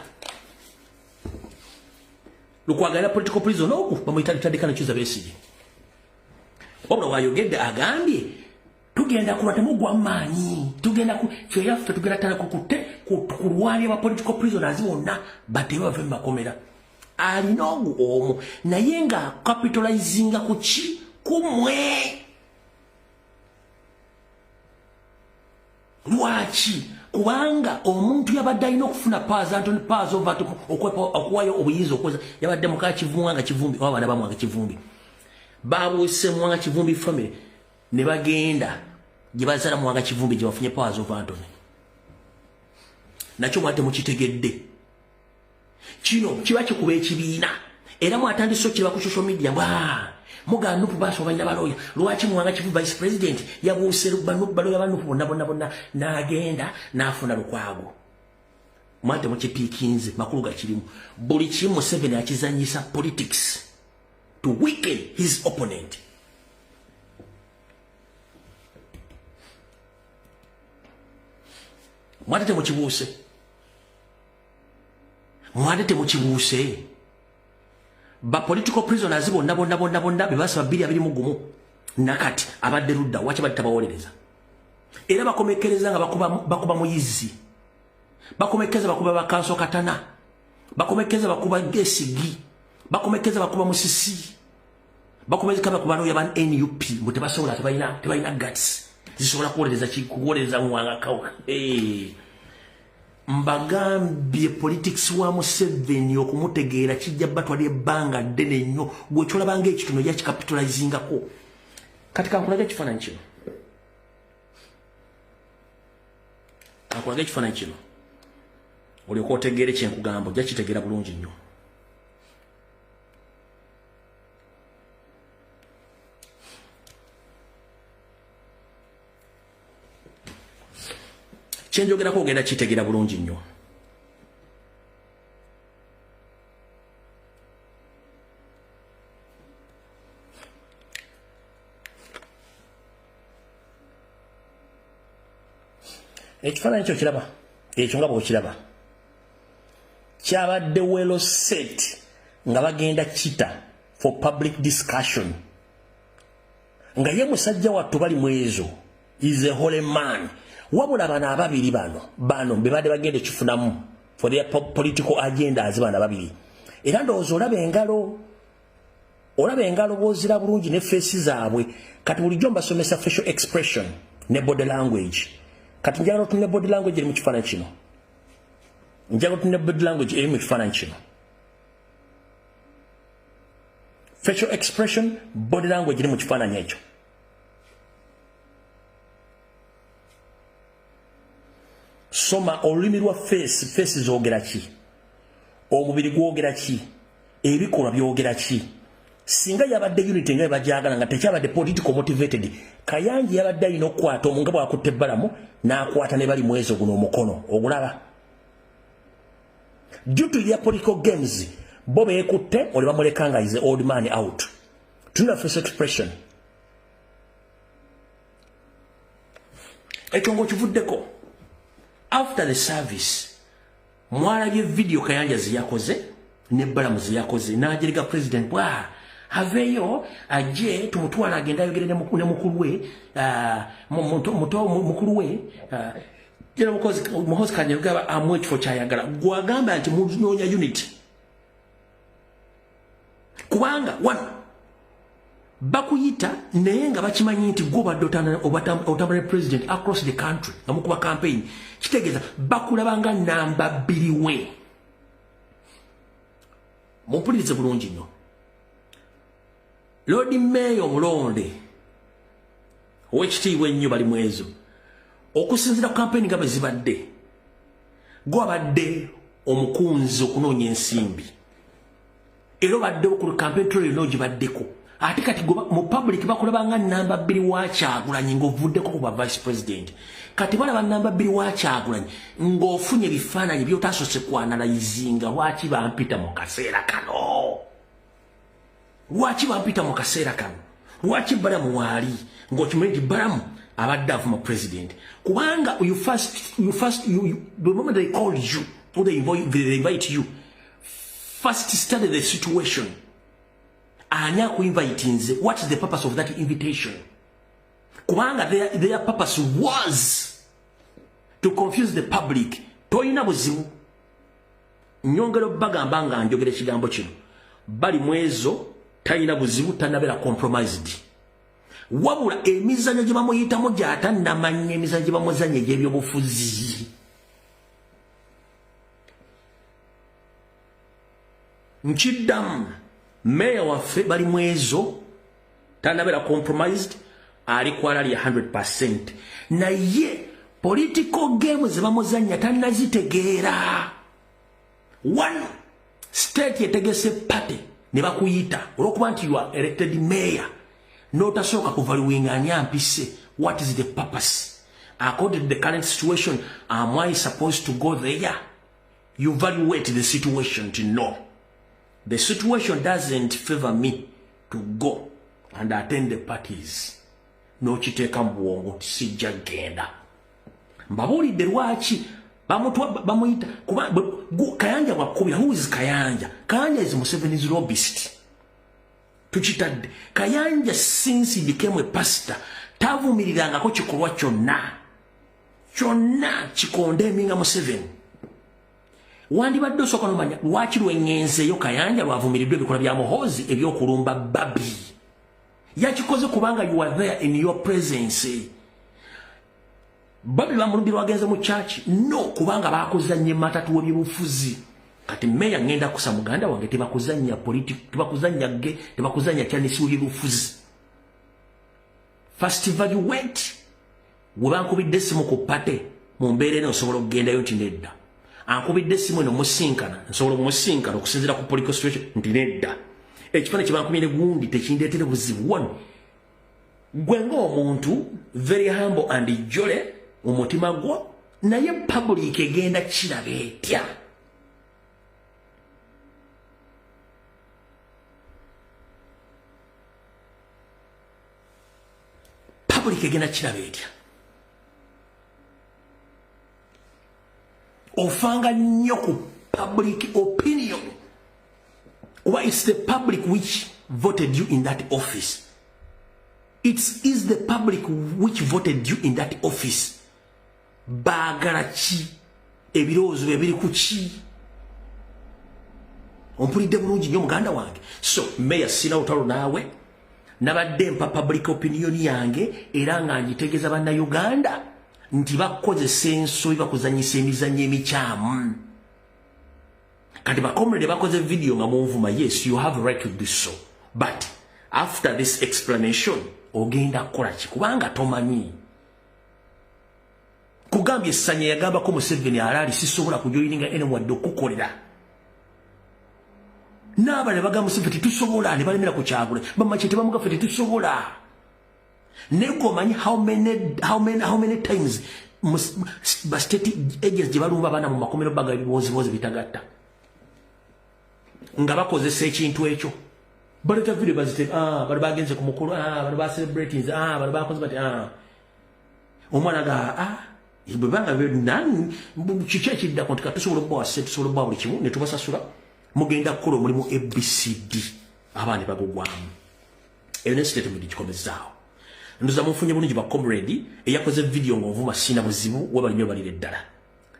Lukwago alina political prisoner oku bamuyita Litadika Kiza Besigye. Wabula wayogedde agambye tugenda kuba temugwa maanyi, tugenda ku ffe yaffe tugenda tala kukutte kulwanya ba political prisoners bonna batebe bave mu makomera. Alina ogu omu naye nga capitalizinga ku ki? Kumwe. Lwaki? Kubanga omuntu yabadde alina okufuna powers, Anthony powers over okuwayo obuyinza okukoza yabadde muka Kivumbi nga Kivumbi oba abaana bamwanga Kivumbi babuuse Mwanga Kivumbi family ne bagenda gye bazaala Mwanga Kivumbi gye bafunye powers of Anthony. Nakyo mwate mukitegedde, kino kiba kikuba ekibiina era mwatandise okiraba ku social media mbwa muga NUP baso balina baloya. Lwaki Mwanga Kivumbi vice president yabuuse baloya ba NUP bonna bonna bonna n'agenda n'afuna Lukwago? Mwate mukipiikinze makulu gakirimu. Buli kimu Museveni akizanyisa politics to weaken his opponent. Mwate temukibuuse, mwate temukibuuse. Ba political prisoners bonna bonna bonna bonna bebasaba 2021 nakati abadde ludda waki badde tabawolereza? Era bakomekereza nga bakuba muyizi, bakomekeza bakuba bakanso katana, bakomekeza bakuba gesigi, bakomekeza bakuba musisi, bakomekeza bakuba loya ban NUP mbu tebasobola, tebalina guts zisobola kuwolereza kuwolereza Mwanga Kawuka. Hey. Mbagambye politics wa Museveni okumutegeera kijja batwala ebbanga ddene nnyo. Gwe kyolabanga ekitono yakicapitalizingako. Kati kankulaga ekifaananyi kino, kankulaga ekifaananyi kino olyoka otegeere kyenkugamba, ojja kitegeera bulungi nnyo. Kyenjogerako ogenda kitegeera bulungi nnyo. Ekifaananyi kyo kiraba ekyo nga bw'okiraba kyabadde well set nga bagenda kita for public discussion, nga ye musajja wattu bali mwezo is a holy man. Wabula bano ababiri bano bebadde bagenda ekifunamu for their political agendas, bano ababiri. Era ndowooza olaba engalo, olaba engalo bw'ozira bulungi ne face zaabwe. Kati bulijjo mbasomesa facial expression ne body language. Kati njagala otunule body language eri mu kifaananyi kino, njagala otunule body language eri mu kifaananyi kino, facial expression, body language eri mu kifaananyi ekyo. Soma olulimi lwa face, face zoogera ki, omubiri gwogera ki, ebikolwa byogera ki. Singa yabadde unity nga bajagala, nga tekyabadde political motivated, Kayanja yabadde alina okukwata omu nga bw'akutte Balamu n'akwata ne bali mwezo guno omukono ogulaba. Due to their political games, bo beekutte oli bamuleka nga is the old man out. Tuna face expression ekyo ng'okivuddeko. After the service mwalabye video Kayanja zeyakoze ne Balamu zeyakoze n'ajerega president bwa aveeyo ajje tumutwala agenda ayogere ne mukulu we, mukulu we General Muhoozi Kainerugaba amuwe ekifo kyayagala. Gwagamba nti munoonya unity kubanga one bakuyita naye nga bakimanyi nti gwe obadde otambula ne president across the country nga mukuba campaign, kitegeeza bakulaba nga namba bbiri we. Mumpulirize bulungi nnyo. Lord Mayor omulonde ow'ekitiibwa ennyo bali mwezo, okusinziira ku campaign nga bwe zibadde, gwabadde omukunzi okunoonya ensimbi. Era obadde ku campaign trail n'ogibaddeko. Ate kati mu public bakulaba nga namba 2 wa Kyagulanyi ng'ovuddeko ku ba vice president. Kati balaba namba 2 wa Kyagulanyi ng'ofunye ebifaananyi by'otasoose kuanalyzinga. Lwaki bampita mu kaseera kano? Lwaki bampita mu kaseera kano? Lwaki Balamu waali ng'okimanyi nti Balamu abadde avuma president? Kubanga you first, you first, you, you, the moment they call you or they invite you, first study the situation. Ani akuinvitinze? What is the purpose of that invitation? Kubanga their purpose was to confuse the public. Toyina buzibu. Nyongera bagamba nga njogera ekigambo kino, bali mwezo talina buzibu, tannabeera compromised. Wabula emizanyo gye bamuyitamu gy'atannamanya, emizanyo gye bamuzanya egy'ebyobufuzi. Nkiddamu, meya waffe bali mwezo tannabeera compromised, ali kwalali 100%, naye political game ze bamuzanya tannazitegeera. One state yetegese party ne bakuyita olwokuba nti you are elected mayor, n'otasooka kuvaluinga ani ampise, what is the purpose? According to the current situation, am I supposed to go there? You evaluate the situation to know the situation doesn't favor me to go and attend the parties. N'okiteeka mu bwongo nti sijja genda. Mbabuulidde lwaki bamuyita kuba Kayanja bwakubira. Who is Kayanja? Kayanja is Museveni's lobbyist. Tukitadde Kayanja, since he became a pastor, tavumirirangako kikolwa kyonna kyonna kicondemninga Museveni. Wandibadde osooka nomanya lwaki lweŋŋenzeeyo. Kayanja lwavumiriddwa ebikolwa bya Muhoozi ebyokulumba Babi, yakikoze kubanga you are there in your presence. Babi bamulumbye lwagenze mu church? No, kubanga bakuzanye matatu w'ebyobufuzi. Kati meya, ngenda kusa muganda wange, tebakuzanya politics, tebakuzanya ge, tebakuzanya kyanisi w'ebyobufuzi. First evaluate. We bankubidde essimu ku party, mu mbeera eno osobola okugendayo? Nti nedda. Ankubidde essimu eno musinkana, nsobola okumusinkana okusinziira ku political situation? Nti nedda. Ekifaananyi kyebankumire gundi tekindeetere buzibu. One, gwe ng'omuntu very humble and jolly mu mutima gwo, naye public egenda kiraba etya? Public egenda kiraba etya? Ofanga nnyo ku public opinion, kuba it's the public which voted you in that office. It is the public which voted you in that office. Baagala ki? Ebirowoozo bye biri ku ki? Ompulidde bulungi nnyo, muganda wange. So meya, sina lutalo naawe. Nabadde mpa public opinion yange era nga ngitegeeza Bannayuganda nti bakozesa ensobi, bakuzanyisa emizannyo emikyamu. Kati bacomrade bakoze video nga munvuma. Yes, you have a right to do so, but after this explanation ogenda kukola ki? Kubanga tomanyi. Kugambye Essanya yagambako Museveni alaali sisobola kujoininga ene wadde okukolera n'abalala. Bagamba Museveni tetusobola, ne balemera ku Kyagule. Bamaki tebamugaffe, tetusobola. Naye gwe omanyi how many times ba state agents gye balumba abaana mu makomero, baga ebibozibozi bitagatta nga bakozesa ekintu ekyo? Baleeta video bazite, ah, bano bagenze ku mukulu, ah, bano bacelebrating, ah, bano bakoze bati, ah, omwana ga, ah, bwebanga kiki ekiddako? Nti katusobola okubawa sente, tusobola okubawa buli kimu ne tubasasula, mugenda kukola omulimu ABCD. Abaana bagugwamu. Eyo ne statement gikomezaawo. Ndoza munfunye bulungi ba comrade. Eyakoze video ng'ovuma, sina buzibu, webali nnyo, balire ddala.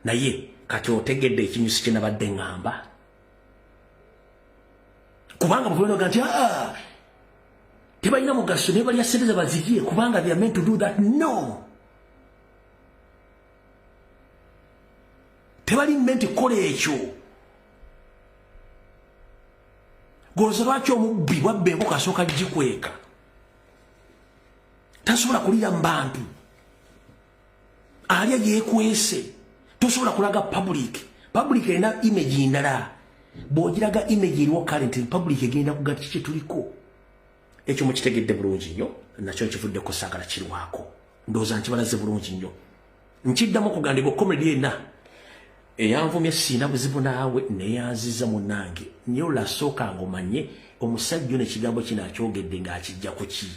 Naye kati otegedde ekinyusi kye nabadde ŋŋamba, kubanga bwenoga nti, ah, tebalina mugaso, naye balya sente zebazigiye kubanga they are meant to do that. No, tebali meant kukola ekyo. Goza lwaki omubbi bwabba enkoko asooka gikweka? Tasobola kulira mu bantu, alya yeekwese. Tosobola kulaga public. Public erina image ndala. Bw'ogiraga image eriwo current, public egenda kugamba kiki tuliko. Ekyo mukitegedde bulungi nnyo, nakyo nkivuddeko, saagala kirwako. Ndowooza nkibalaze bulungi nnyo. Nkiddamu okugandibwa comedy yenna eyanvumye, siina buzibu naawe, neyanziza munnange. Naye olasooka ng'omanye omusajja ono ekigambo kino akyogedde ng'akijja ku ki.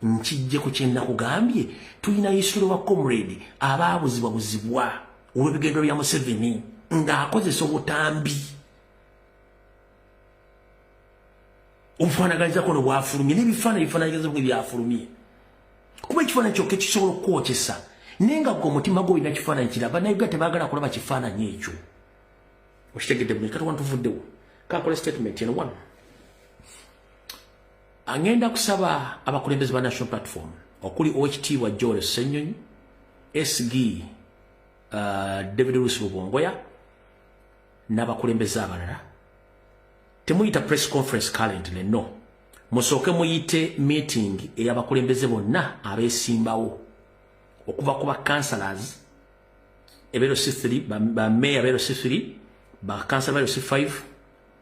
Nkijje ku kyenakugambye, tulina history wa comrade abaabuzibwa buzibwa olw'ebigendo bya Museveni ng'akozesa obutambi obufaanaganyizako no bwafulumye n'ebifaananyi bifaanaganyizako ebyafulumye, kuba ekifaananyi kyokka ekisobola okukwokesa, naye nga gwe omutima gwo olina kifaananyi kiraba. Bannayuganda tebaagala kulaba kifaananyi ekyo. Okitegedde bulungi? Kati wano tuvuddewo, kakola statement eno wano. Angenda kusaba abakulembeze ba National Platform okuli Owekitiibwa Joel Ssenyonyi, SG David Lewis Rubongoya n'abakulembeze abalala, temuyita press conference currently, no. Musooke muyite meeting ey'abakulembeze bonna abeesimbawo okuva ku ba councillors aba LC3, ba mayor aba LC3, ba councillor aba LC5,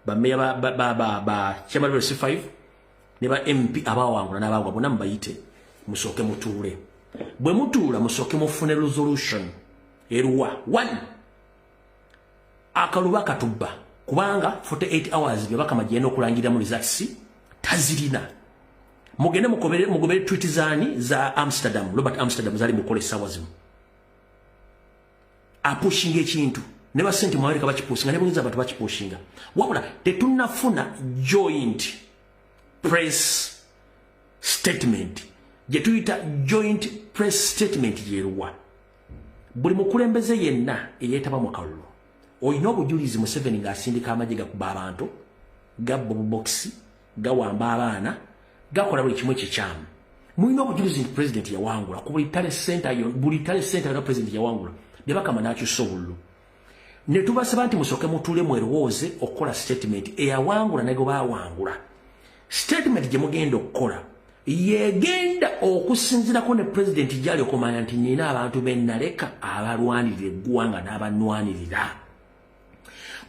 ba mayor ba chairman aba LC5 ne ba MP abawangula n'abagwa, bonna mubayite, musooke mutuule. Bwe mutuula, musooke mufune resolution eruwa. One, akaluba katubba, kubanga 48 hours Byabakama gyena okulangirira mu results tazirina. Mugende mugobere tweet zani za Amsterdam, Robert Amsterdam, zali mukola essaawa zino, apushinga ekintu ne basente mu Amerika bakipushinga, ne Bungereza abantu bakipushinga, wabula tetunnafuna joint press statement. Gye tuyita joint press statement yeruwa? Buli mukulembeze yenna eyeetaba mu kalulu olina obujulizi Museveni ng'asindika amagye gakuba abantu, gabba obubokisi, gawamba abaana, gakola buli kimu ekikyamu. Mulina obujulizi nti president yawangula ku buli tally center, buli tally center yona president yawangula. Byabakama n'akyusa obululu, ne tubasaba nti musooke mutuule mwerowooze okukola statement eyawangula ne gwe baawangula. Statement gye mugenda okukola yegenda okusinzirako ne president gyali okumanya nti nina abantu bennaleka abalwanirira eggwanga n'abanwanirira.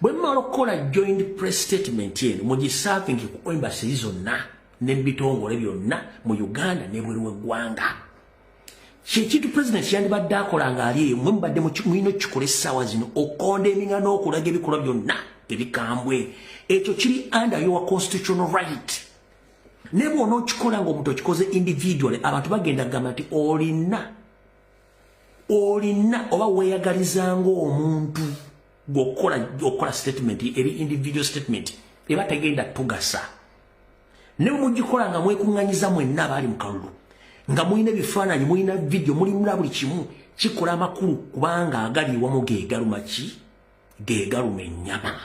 Bwe mmala okukola joint press statement eno, mugiservinge ku embassy zonna n'ebitongole byonna mu Uganda n'ebweru w'eggwanga. Kyekintu president yandibadde akola ng'ali eyo, mwe mubadde mulina okukikola essaawa zino, okondemninga n'okulaga ebikolwa byonna ebikambwe. Ekyo kiri under your constitutional right. Ne bw'onookikola ng'omuntu okikoze individually, abantu bagenda kugamba nti olina oba weeyagaliza ng'omuntu gweokukola statement eri individual. Statement eba tegenda tugasa. Ne bwe mugikola nga mwekuŋŋanyiza mwenna abaali mu kalulu, nga mulina ebifaananyi, mulina video, mulimula buli kimu, kikola amakulu, kubanga agali wamu geegaluma ki? Geegaluma ennyama.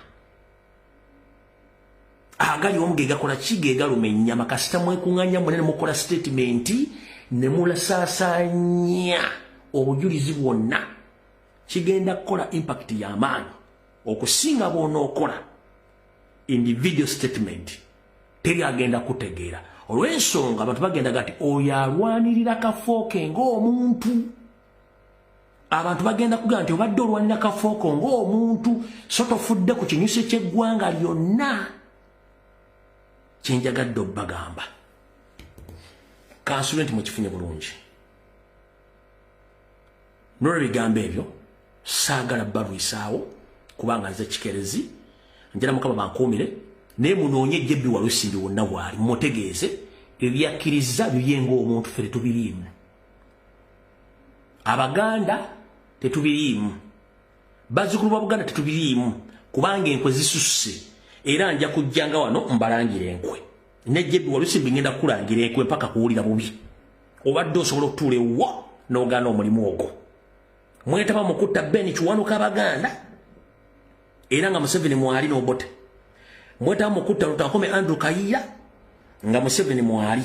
Agali wamu geegakola ki? Geegaluma ennyama. Kasita mwekuŋŋanya mwenna ne mukola statement ne mulasaasaanya obujulizi bwonna, kigenda kukola impact y'amaanyi okusinga bw'onookola individual statement. Teri agenda kutegeera, olw'ensonga abantu bagenda gati oyo alwanirira kafooke ng'omuntu. Abantu bagenda kugamba nti obadde olwanira kafooko ng'omuntu, so tofudde ku kinyusi ky'eggwanga lyonna. Kyenjagadde obbagamba, kansule nti mukifunye bulungi. Nolwebigambo ebyo, saagala balwisaawo, kubanga nze kikerezi njala. Mukama bankuumire, naye munoonye Jebbi Walusimbi wonna waali, mumutegeeze ebyakkiriza bibye ng'omuntu. Ffe tetubiriimu, Abaganda tetubiriimu, bazzukulu ba Buganda tetubiriimu, kubanga enkwe zisusse. Era nja kujjanga wano mbalangira enkwe. Ne Jebbi Walusimbi, ngenda kukulangira enkwe mpaka kuwulira bubi. Obadde osobola okutuula ewwo n'ogaana omulimu ogwo. Mwetaba mu kutta Ben Kiwanuka, Abaganda, era nga Museveni mwali n'Obote. Mwetaba mu kutta Lutakome Andrew Kayiira nga Museveni mwali.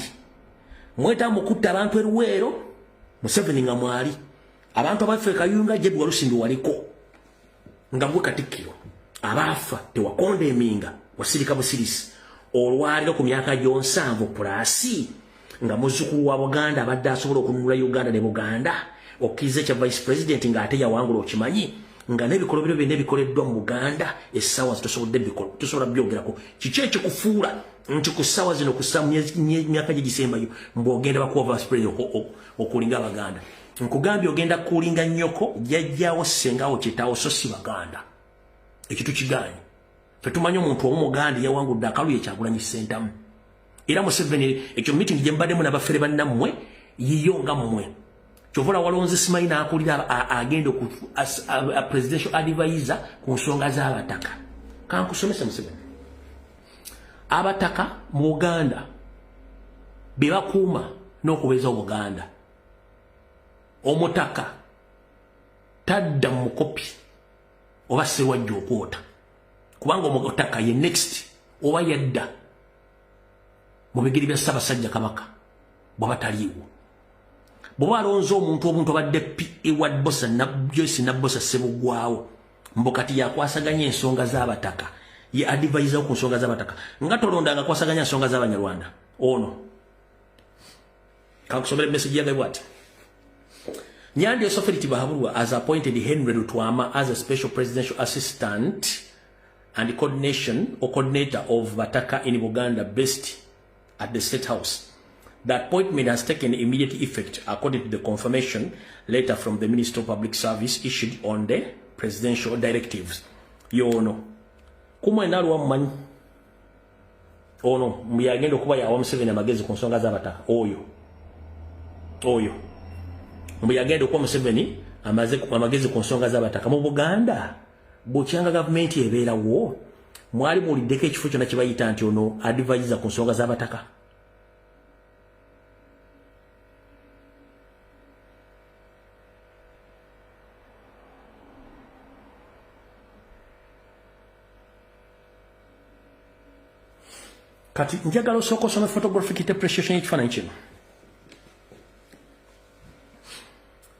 Mwetaba mu kutta abantu eruweero, Museveni nga mwali. Abantu abaffe Kayunga, Jebbi Walusimbi waliko nga gwe Katikkiro. Abaafa tewakonda eminga, wasirika busirisi. Olwaliro ku myaka gy'onsanvu plus, nga muzzukulu wa Buganda abadde asobola okununula Uganda ne Buganda, okkiriza ekya vice president ng'ate yawangula. Okimanyi Nga n'ebikolobero byonna ebikoleddwa mu Buganda essaawa zitosobodde tosobola byogerako. Kiki ekikufuula nti ku ssaawa zino ku myaka gye gisembayo mbw'ogenda bakuwa vice president okulinga Abaganda? Nkugambye ogenda kulinga nnyoko, jjajjaawo, ssengawo, kitaawo, so si Baganda. Ekyo tukigaanye. Ffe tumanyi omuntu omu Muganda yawangudde akalulu, ye Kyagulanyi Ssentamu. Era Museveni ekyo meeting gye mbaddemu n'abafere bannammwe yiyo nga mmwe. Kyova walonze simanyi n'akulira agenda presidential advisor ku nsonga z'abataka. Kankusomese Museveni. Abataka mu Buganda be bakuuma n'okubeeza Obuganda. Omutaka tadda mu mukopi oba sewajja okwota, kubanga omutaka ye next oba yadda mu bigere bya Ssaabasajja Kabaka bw'aba taliiwo. Bw'oba alonze omuntu obuntu abadde PA wa Bosa Joyce Nabbosa Ssebugwawo, mbu kati yakwasaganya ensonga z'abataka, ye advisor ku nsonga z'abataka, nga tolondanga akwasaganya ensonga z'Abanyarwanda. Ono kankusomere message yange bw'ati: Nyandi Sopherit Bahaburwa has appointed Henry Lutwama as a special presidential assistant and coordination or coordinator of Bataka in Buganda based at the State House. The appointment has taken immediate effect according to the confirmation letter from the Minister of Public Service issued on the presidential directives. Yono. Kumwe naluwa mmanyi. Ono muyagenda okuba yawa Museveni amagezi ku nsonga z'abataka. Oyo. Oyo. Muyagenda okuwa Museveni amagezi ku nsonga z'abataka mu Buganda. Bw'okyanga gavumenti ebeerawo, mwali muwuliddeko ekifo kyonna kye bayita nti ono advisor ku nsonga z'abataka? Kati njagala osooka osome photographic interpretation y'ekifaananyi kino.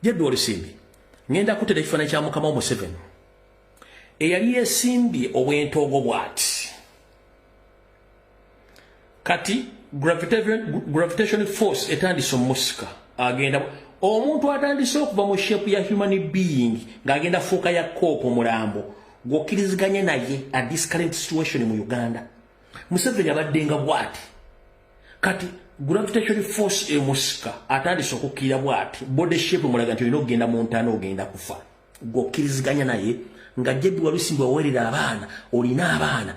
JB Olusimbi, ngenda kutera ekifaananyi kya mukama wo Museveni eyali yeesimbye obwentoogo bw'ati. Kati gravitation force etandise omusika, agenda omuntu atandise okuva mu shape ya human being ng'agenda fuuka ya koopo, omulambo gw'okkiriziganye naye. At this current situation mu Uganda, Museveni abadde nga bw'ati, kati gravitation force emusika, atandise okukkirira bw'ati. Body shape mulaga nti olina okugenda mu ntaana, ogenda kufa. Gw'okkiriziganya naye nga JB Walusimbi waweerera abaana, olina abaana.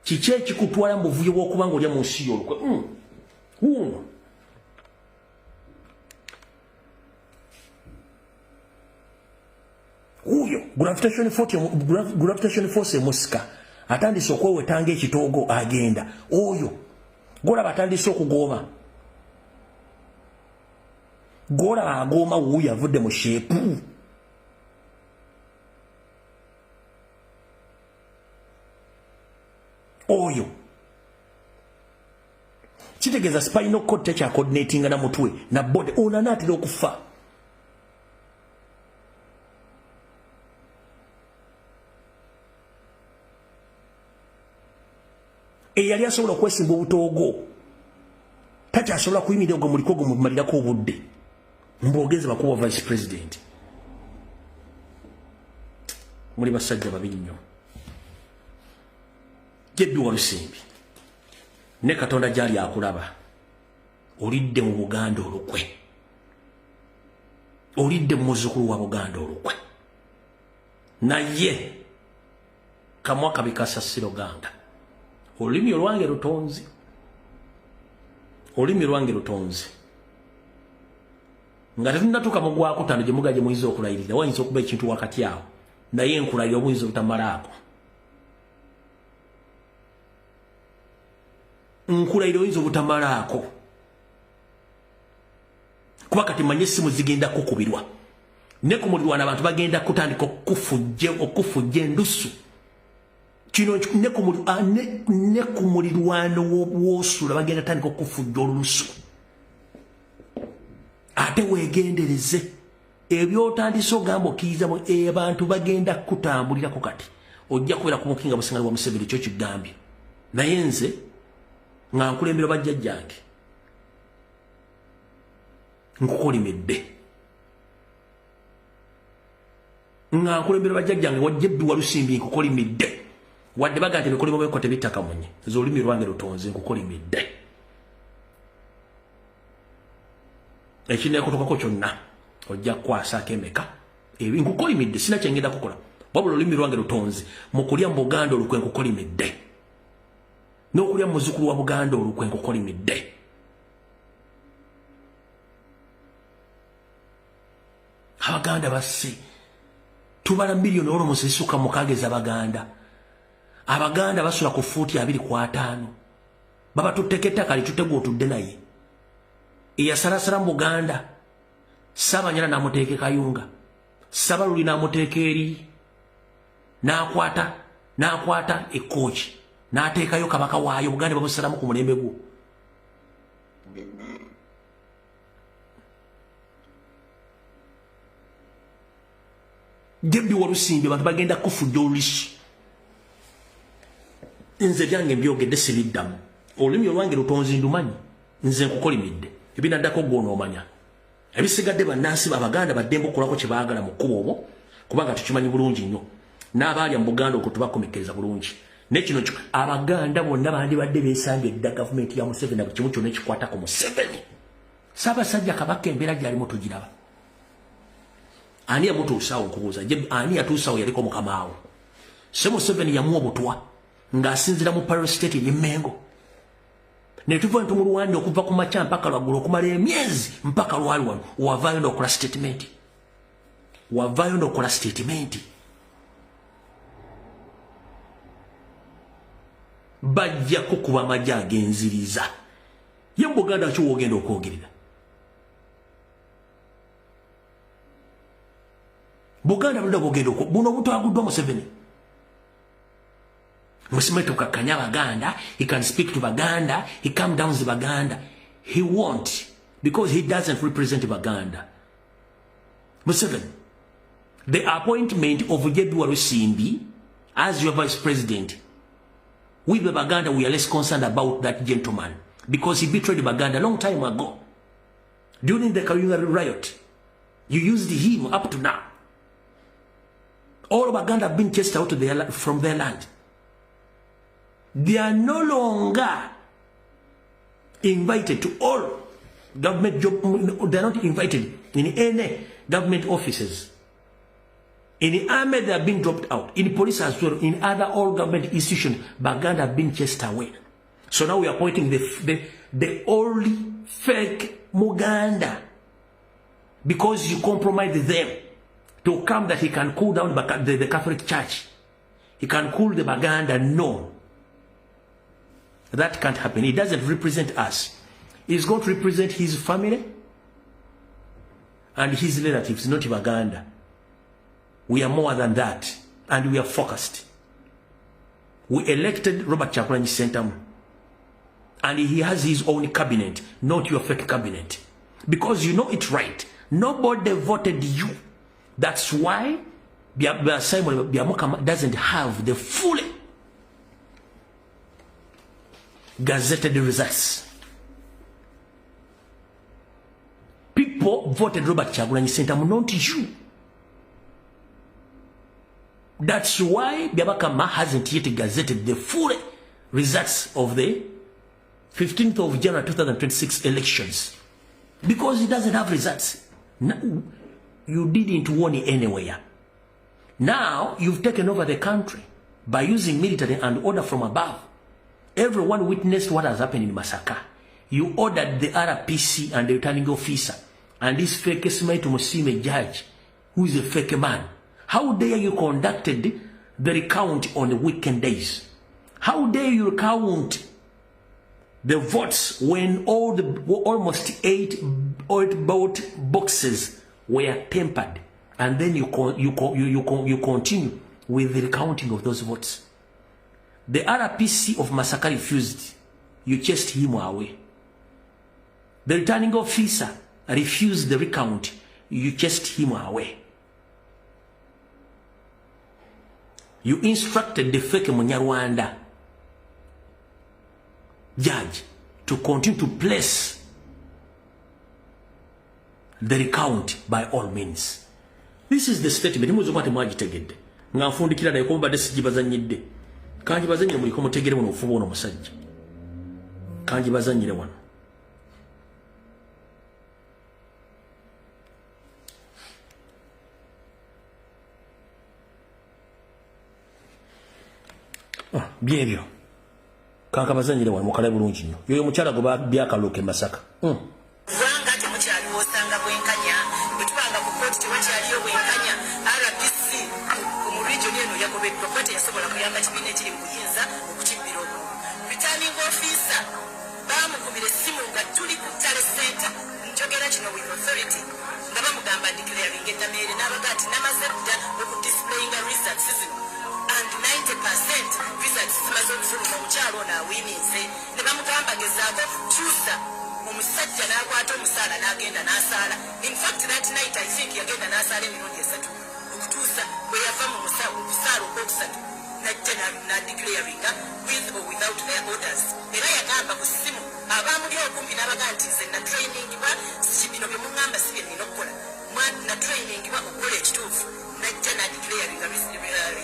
Kiki ekikutwala mu buvuyo bw'okuba nga olya mu nsi y'olukwe? Wuuno wuuyo gravitation force emusika, atandise okwewetanga ekitoogo, agenda. Oyo golaba atandise okugooma, golaba agooma, wuuyo avudde mu shape. Oyo kitegeeza spinal cord tekyacoordinatinga na mutwe na body. Ono anaatera okufa. Eyali asobola okwesimba obutoogo takyasobola kuyimirira. Ogwo muliko gwe mumalirako obudde, mbwogeze bakuba vice president. Muli basajja babi nnyo. JB Walusimbi, ne Katonda gyali akulaba. Olidde mu Buganda olukwe, olidde mu muzzukulu wa Buganda olukwe, naye kamwa kabi kasasiro ganga. Olulimi olwange lutonzi, olulimi lwange lutonzi. Nga tetunnatuuka mu gwakutaano gye muga gye muyinza okulayirira, wayinza okuba ekintu wakati awo, naye nkulayira obuyinza obutamalaako. Nkulayira oyinza obutamalaako, kuba kati manye essimu zigenda kukubirwa ne ku mulirwana, abantu bagenda kutandika okufujja endusu. Kino ne ku mulirwano wosula bagenda tandika okufujja olusu. Ate weegendereze ebyotandise ogamba okkiriza abantu bagenda kutambulirako. Kati ojja kubeera ku mukinga busingali bwa Museveni, kyo kigambye. Naye nze nga nkulembera bajjajjange, nkukolimidde. Nga nkulembera bajjajjange wajjebbi Walusimbi nkukolimidde. Wadde baga nti ebikolimo by'enko tebitta kamunye. Nze olulimi lwange lutonze nkukolimidde. Ekinneekutukako kyonna ojja kukwasako emeka. Nkukolimidde sina kye ngenda kukola. Wabula olulimi lwange lutonze mu kulya mu Buganda olukwe nkukolimidde. N'okulya mu muzzukulu wa Buganda olukwe nkukolimidde. Abaganda basse tubala miliyoni olwo zisukka mukaaga ez'Abaganda. Abaganda basula ku fuuti 25. Baba tutteko ettaka litutega otudde naye. Eyasalasala mu Buganda Ssaabanyala n'amuteeka e Kayunga, Ssabaluli n'amuteeka eri, n'akwata ekkooki n'ateekayo kabaka waayo. Buganda babusalamu ku mulembe gwo. Jebbi Walusimbi abantu bagenda kufujja olulishi. Nze byange mbyogedde sibiddamu. Olulimi olwange lutonzi ndumanyi. Nze nkukolimidde. Ebinaddako gw'onoomanya. Ebisigadde bannansi Abaganda baddembe okukolako kye baagala mu kkubo omwo, kubanga tukimanyi bulungi nnyo. N'abaalya mu Buganda okwo tubakomekkereza bulungi. Ne kino Abaganda bonna bandibadde beesambye dda gavumenti ya Museveni na buli kimu kyonna ekikwata ku Museveni. Ssaabasajja Kabaka embeera gy'alimu tugiraba. Ani yamutuusaawo nkubuuza? Ani yatuusaawo yaliko mukamaawo? Se Museveni yamuwa obutwa ng'asinziira mu Parallel State ey'e Mmengo. Ne tuva ntumulwanya okuva ku makya mpaka lwaggulo okumala emyezi mpaka lwali wano. Wavaayo n'okola statement. Wavaayo n'okola statement. Bajja kukuba amagye ag'enziriza. Ye mu Buganda ki w'ogenda okwogerera? Buganda bulda bw'ogenda buno obutwaguddwa Museveni. Musime tukakkanya Baganda, he can speak to Baganda, he calm down the Baganda. He won't, because he doesn't represent Baganda. Museveni, the appointment of Jebbi Walusimbi as your vice president, we the Baganda, we are less concerned about that gentleman because he betrayed Baganda a long time ago. During the Kayunga riot, you used him up to now. All Baganda have been chased out from their land. They are no longer invited to all government job. They are not invited in any government offices. In the army, they have been dropped out. In the police as well, in other all government institutions, Baganda have been chased away. So now we are pointing the only fake Muganda, because you compromise them to come that he can cool down the Catholic Church. He can cool the Baganda. No. That can't happen. He doesn't represent us. He's going to represent his family and his relatives, not Baganda. We are more than that, and we are focused. We elected Robert Kyagulanyi Ssentamu, and he has his own cabinet, not your fake cabinet. Because you know it right. Nobody voted you. That's why Simon Byamukama doesn't have the full gazetted results. People voted Robert Kyagulanyi Ssentamu, not you. That's why Byabakama hasn't yet gazetted the full results of the 15th of January 2026 elections. Because he doesn't have results. No, you didn't win anywhere. Now you've taken over the country by using military and order from above. Everyone witnessed what has happened in Masaka. You ordered the RPC and the returning officer and this fake Smite Musime judge, who is a fake man. How dare you conducted the recount on the weekend days? How dare you recount the votes when all the almost 8 vote boxes were tampered, and then you continue with the recounting of those votes? The RPC of Masaka refused. You chased him away. The returning officer refused the recount. You chased him away. You instructed the fake Munyarwanda judge to continue to place the recount by all means. This is the statement. Muyinza okuba temwagitegedde nga nfundikira, naye kuba mbadde sigibazannyidde, kanjibazannyire muliko mutegere buno obufuba ono omusajja. Kanjibazannyire wano. Ah, byebyo kankabazanyire wano mukale bulungi nnyo. Yoyo omukyala gwe babyakaluka e Masaka. Kubanga temukyaliwo osanga bwenkanya, bwe tubanga ku kooti tewakyaliyo bwenkanya. RPC mu region eno yagobeddwa kuba teyasobola kuyamba kibiina ekiri mu buyinza okukibbira obululu. Returning officer baamukubira essimu nga tuli ku tally center, njogera kino with authority, nga bamugamba declaring eddameere, n'abaga nti namaze dda okudisplayinga results zino and 90% results zimaze okufuluma, omukyalo ono awininze. Ne bamugamba gezaako kyusa. Omusajja n'akwata omusaala n'agenda n'asaala. In fact, that night I think yagenda n'asaala emirundi esatu okutuusa bwe yava mu kusaala okwokusatu, najja nadeclaringa with or without their orders. Era yagamba ku ssimu abamuli okumpi n'abaga nti nze natrainingibwa, si bino bye muŋŋamba, si bye nnina okukola, natrainingibwa okukola ekituufu. Najja nadeclaringa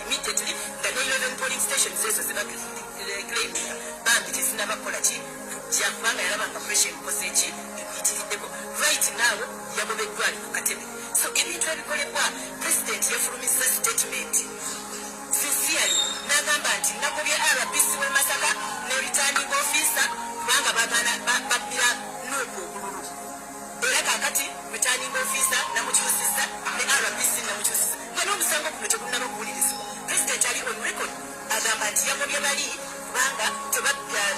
immediately nga ne 11 polling stations ezo zebaclaiminga bambi tezinaba kukola ki kujja, kubanga yalaba nga pressure emukoze eki emuyitiriddeko. Right now yagobeddwa, ali ku katebe. So ebintu ebikolebwa, President yafulumizza statement sincerely n'agamba nti nagobye RPC w'e Masaka ne returning officer kubanga bagana babbira NUP obululu, era kakati returning officer namukyusizza ne RPC namukyusizza, nga n'omusango guno tegunnaba kuwulirizibwa. President ali on record agamba nti yagobye bali kubanga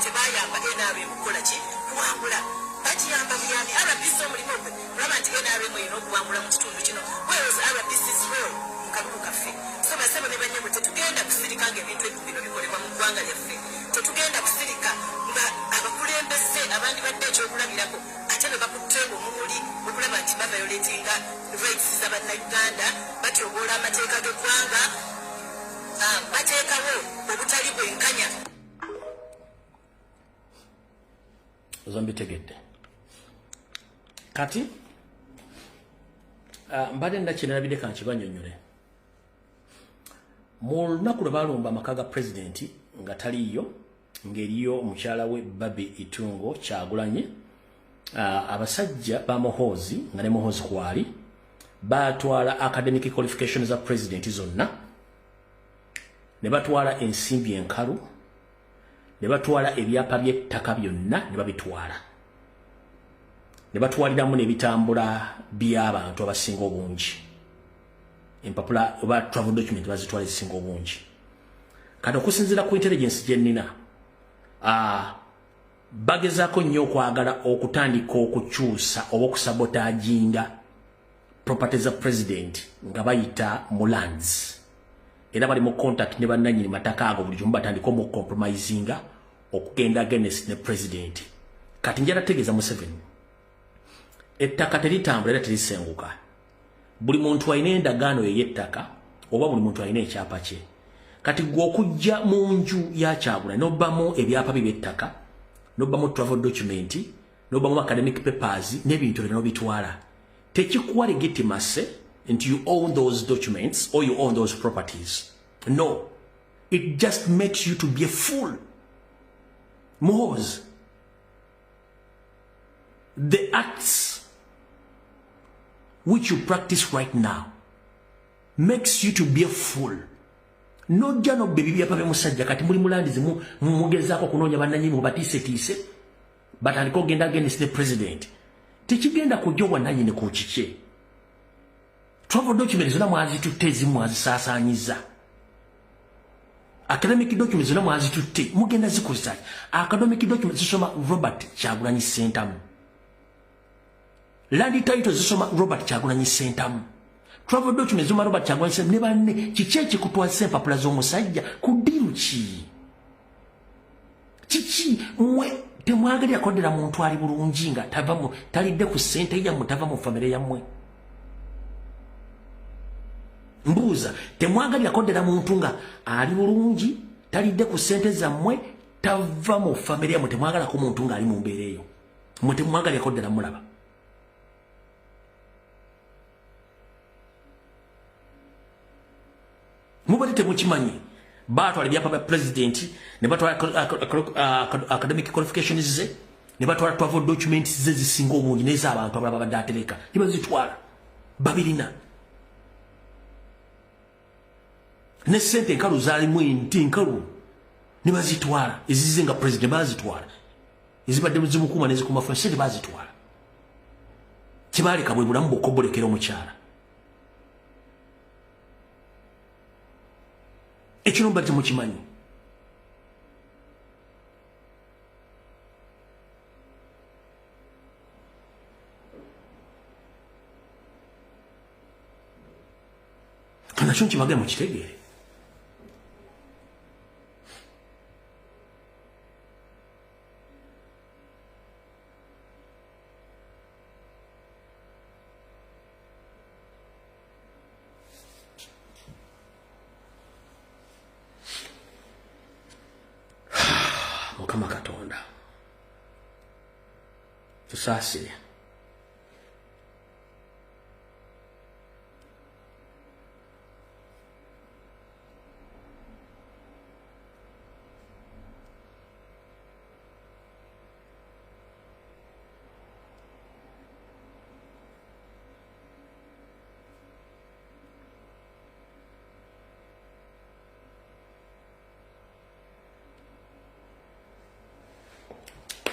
tebayamba NRM kukola ki, kuwangula. Bakiyamba buyambi. RPC omulimu gwe kulaba nti NRM erina okuwangula mu kitundu kino, whereas RPC's role mu kalulu kaffe. So basebo ne banyabo, tetugenda kusirika nga ebintu bino bikolebwa mu ggwanga lyaffe. Tetugenda kusirika nga abakulembeze abandibadde ekyokulabirako ate be bakutte omumuli okulaba nti baviolatinga rights z'abannayuganda, batyoboola amateeka g'eggwanga, bateekawo obutali bwenkanya. Ozo mbitegedde. Kati mbadde ndakinalabidde, kankibanyonyole. Mu lunaku lwe balumba amaka ga pulezidenti nga taliiyo, ng'eriyo omukyala we Babi Itungo Kyagulanyi, abasajja ba Muhoozi nga ne Muhoozi kwali batwala academic qualification za pulezidenti zonna, ne batwala ensimbi enkalu, ne batwala ebyapa by'ettaka byonna, ne babitwala, ne batwaliramu n'ebitambula by'abantu abasinga obungi, empapula oba travel document bazitwala ezisinga obungi. Kati okusinziira ku intelligence gye nnina, bagezaako nnyo okwagala okutandika okukyusa oba okusabotaginga property za president nga bayita mu lands, era bali mu contact ne bannannyini mataka ago buli kimu, batandika omucompromisinga okugenda against ne president. Kati njala tegeeza Museveni, ettaka teritambula era terisenguka. Buli muntu alina endagaano ey'ettaka oba buli muntu alina ekyapa kye. Kati gwe okujja mu nju ya Kyagula n'obbamu ebyapa bye by'ettaka, n'obbamu travel document, n'obbamu academic papers n'ebintu ebyo n'obitwala, tekikuwa legitimacy nti you own those documents or you own those properties. No, it just makes you to be a fool. Muhoozi, the acts which you practice right now makes you to be a fool. Nojja nobba ebibyapa by'omusajja, kati muli mulandizi, mugezaako okunoonya bannanyini, mubatiisetiise batandike ogenda against the president. Tekigenda kujja obwannanyini ku kikye. Travel document zonna mwazitutte, ezimu mwazisaasaanyiza, academic document zonna mwazitutte, mugenda zikozesa. Academic document zisoma Robert Kyagulanyi Sentamu, land title zisoma Robert Kyagulanyi Sentamu, travel document zisoma Robert Kyagulanyi Sentamu ne banne. Kiki ekikutwazisa empapula z'omusajja ku deal ki? Kiki mmwe temwagalira koddera muntu ali bulungi nga tava mu talidde ku ssente yammwe, tava mu famire yammwe? Mbuuza, temwagalira koddera muntu nga ali bulungi, talidde ku ssente zammwe, tava mu famire yammwe? Temwagalako muntu ng'ali mu mbeera eyo? Mmwe temwagalirako ddala mulaba. Mubadde temukimanyi. Batwala ebyapa bya president, ne batwala academic qualifications ze, ne batwala travel documents ze zisinga obungi n'ez'abantu abalala babadde atereka, ne bazitwala. Babirina. Ne ssente enkalu zaalimu enti enkalu ne bazitwala, ezize nga president bazitwala, ezibadde zimukuuma n'ezikuuma ffe, ssente bazitwala. Kibaleka bwe bulamu bw'okobolekera omukyala. Ekyo mubadde temukimanyi. Nakyo nkibage mukitegeere. Mukama Katonda tusaasire.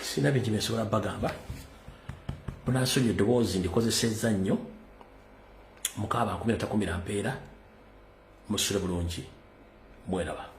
Sina bingi byensobola bagamba. Munansonyiwa eddoboozi ndikozesezza nnyo. Mukaba nkumira takumira mpeera. Musule bulungi. Mweraba.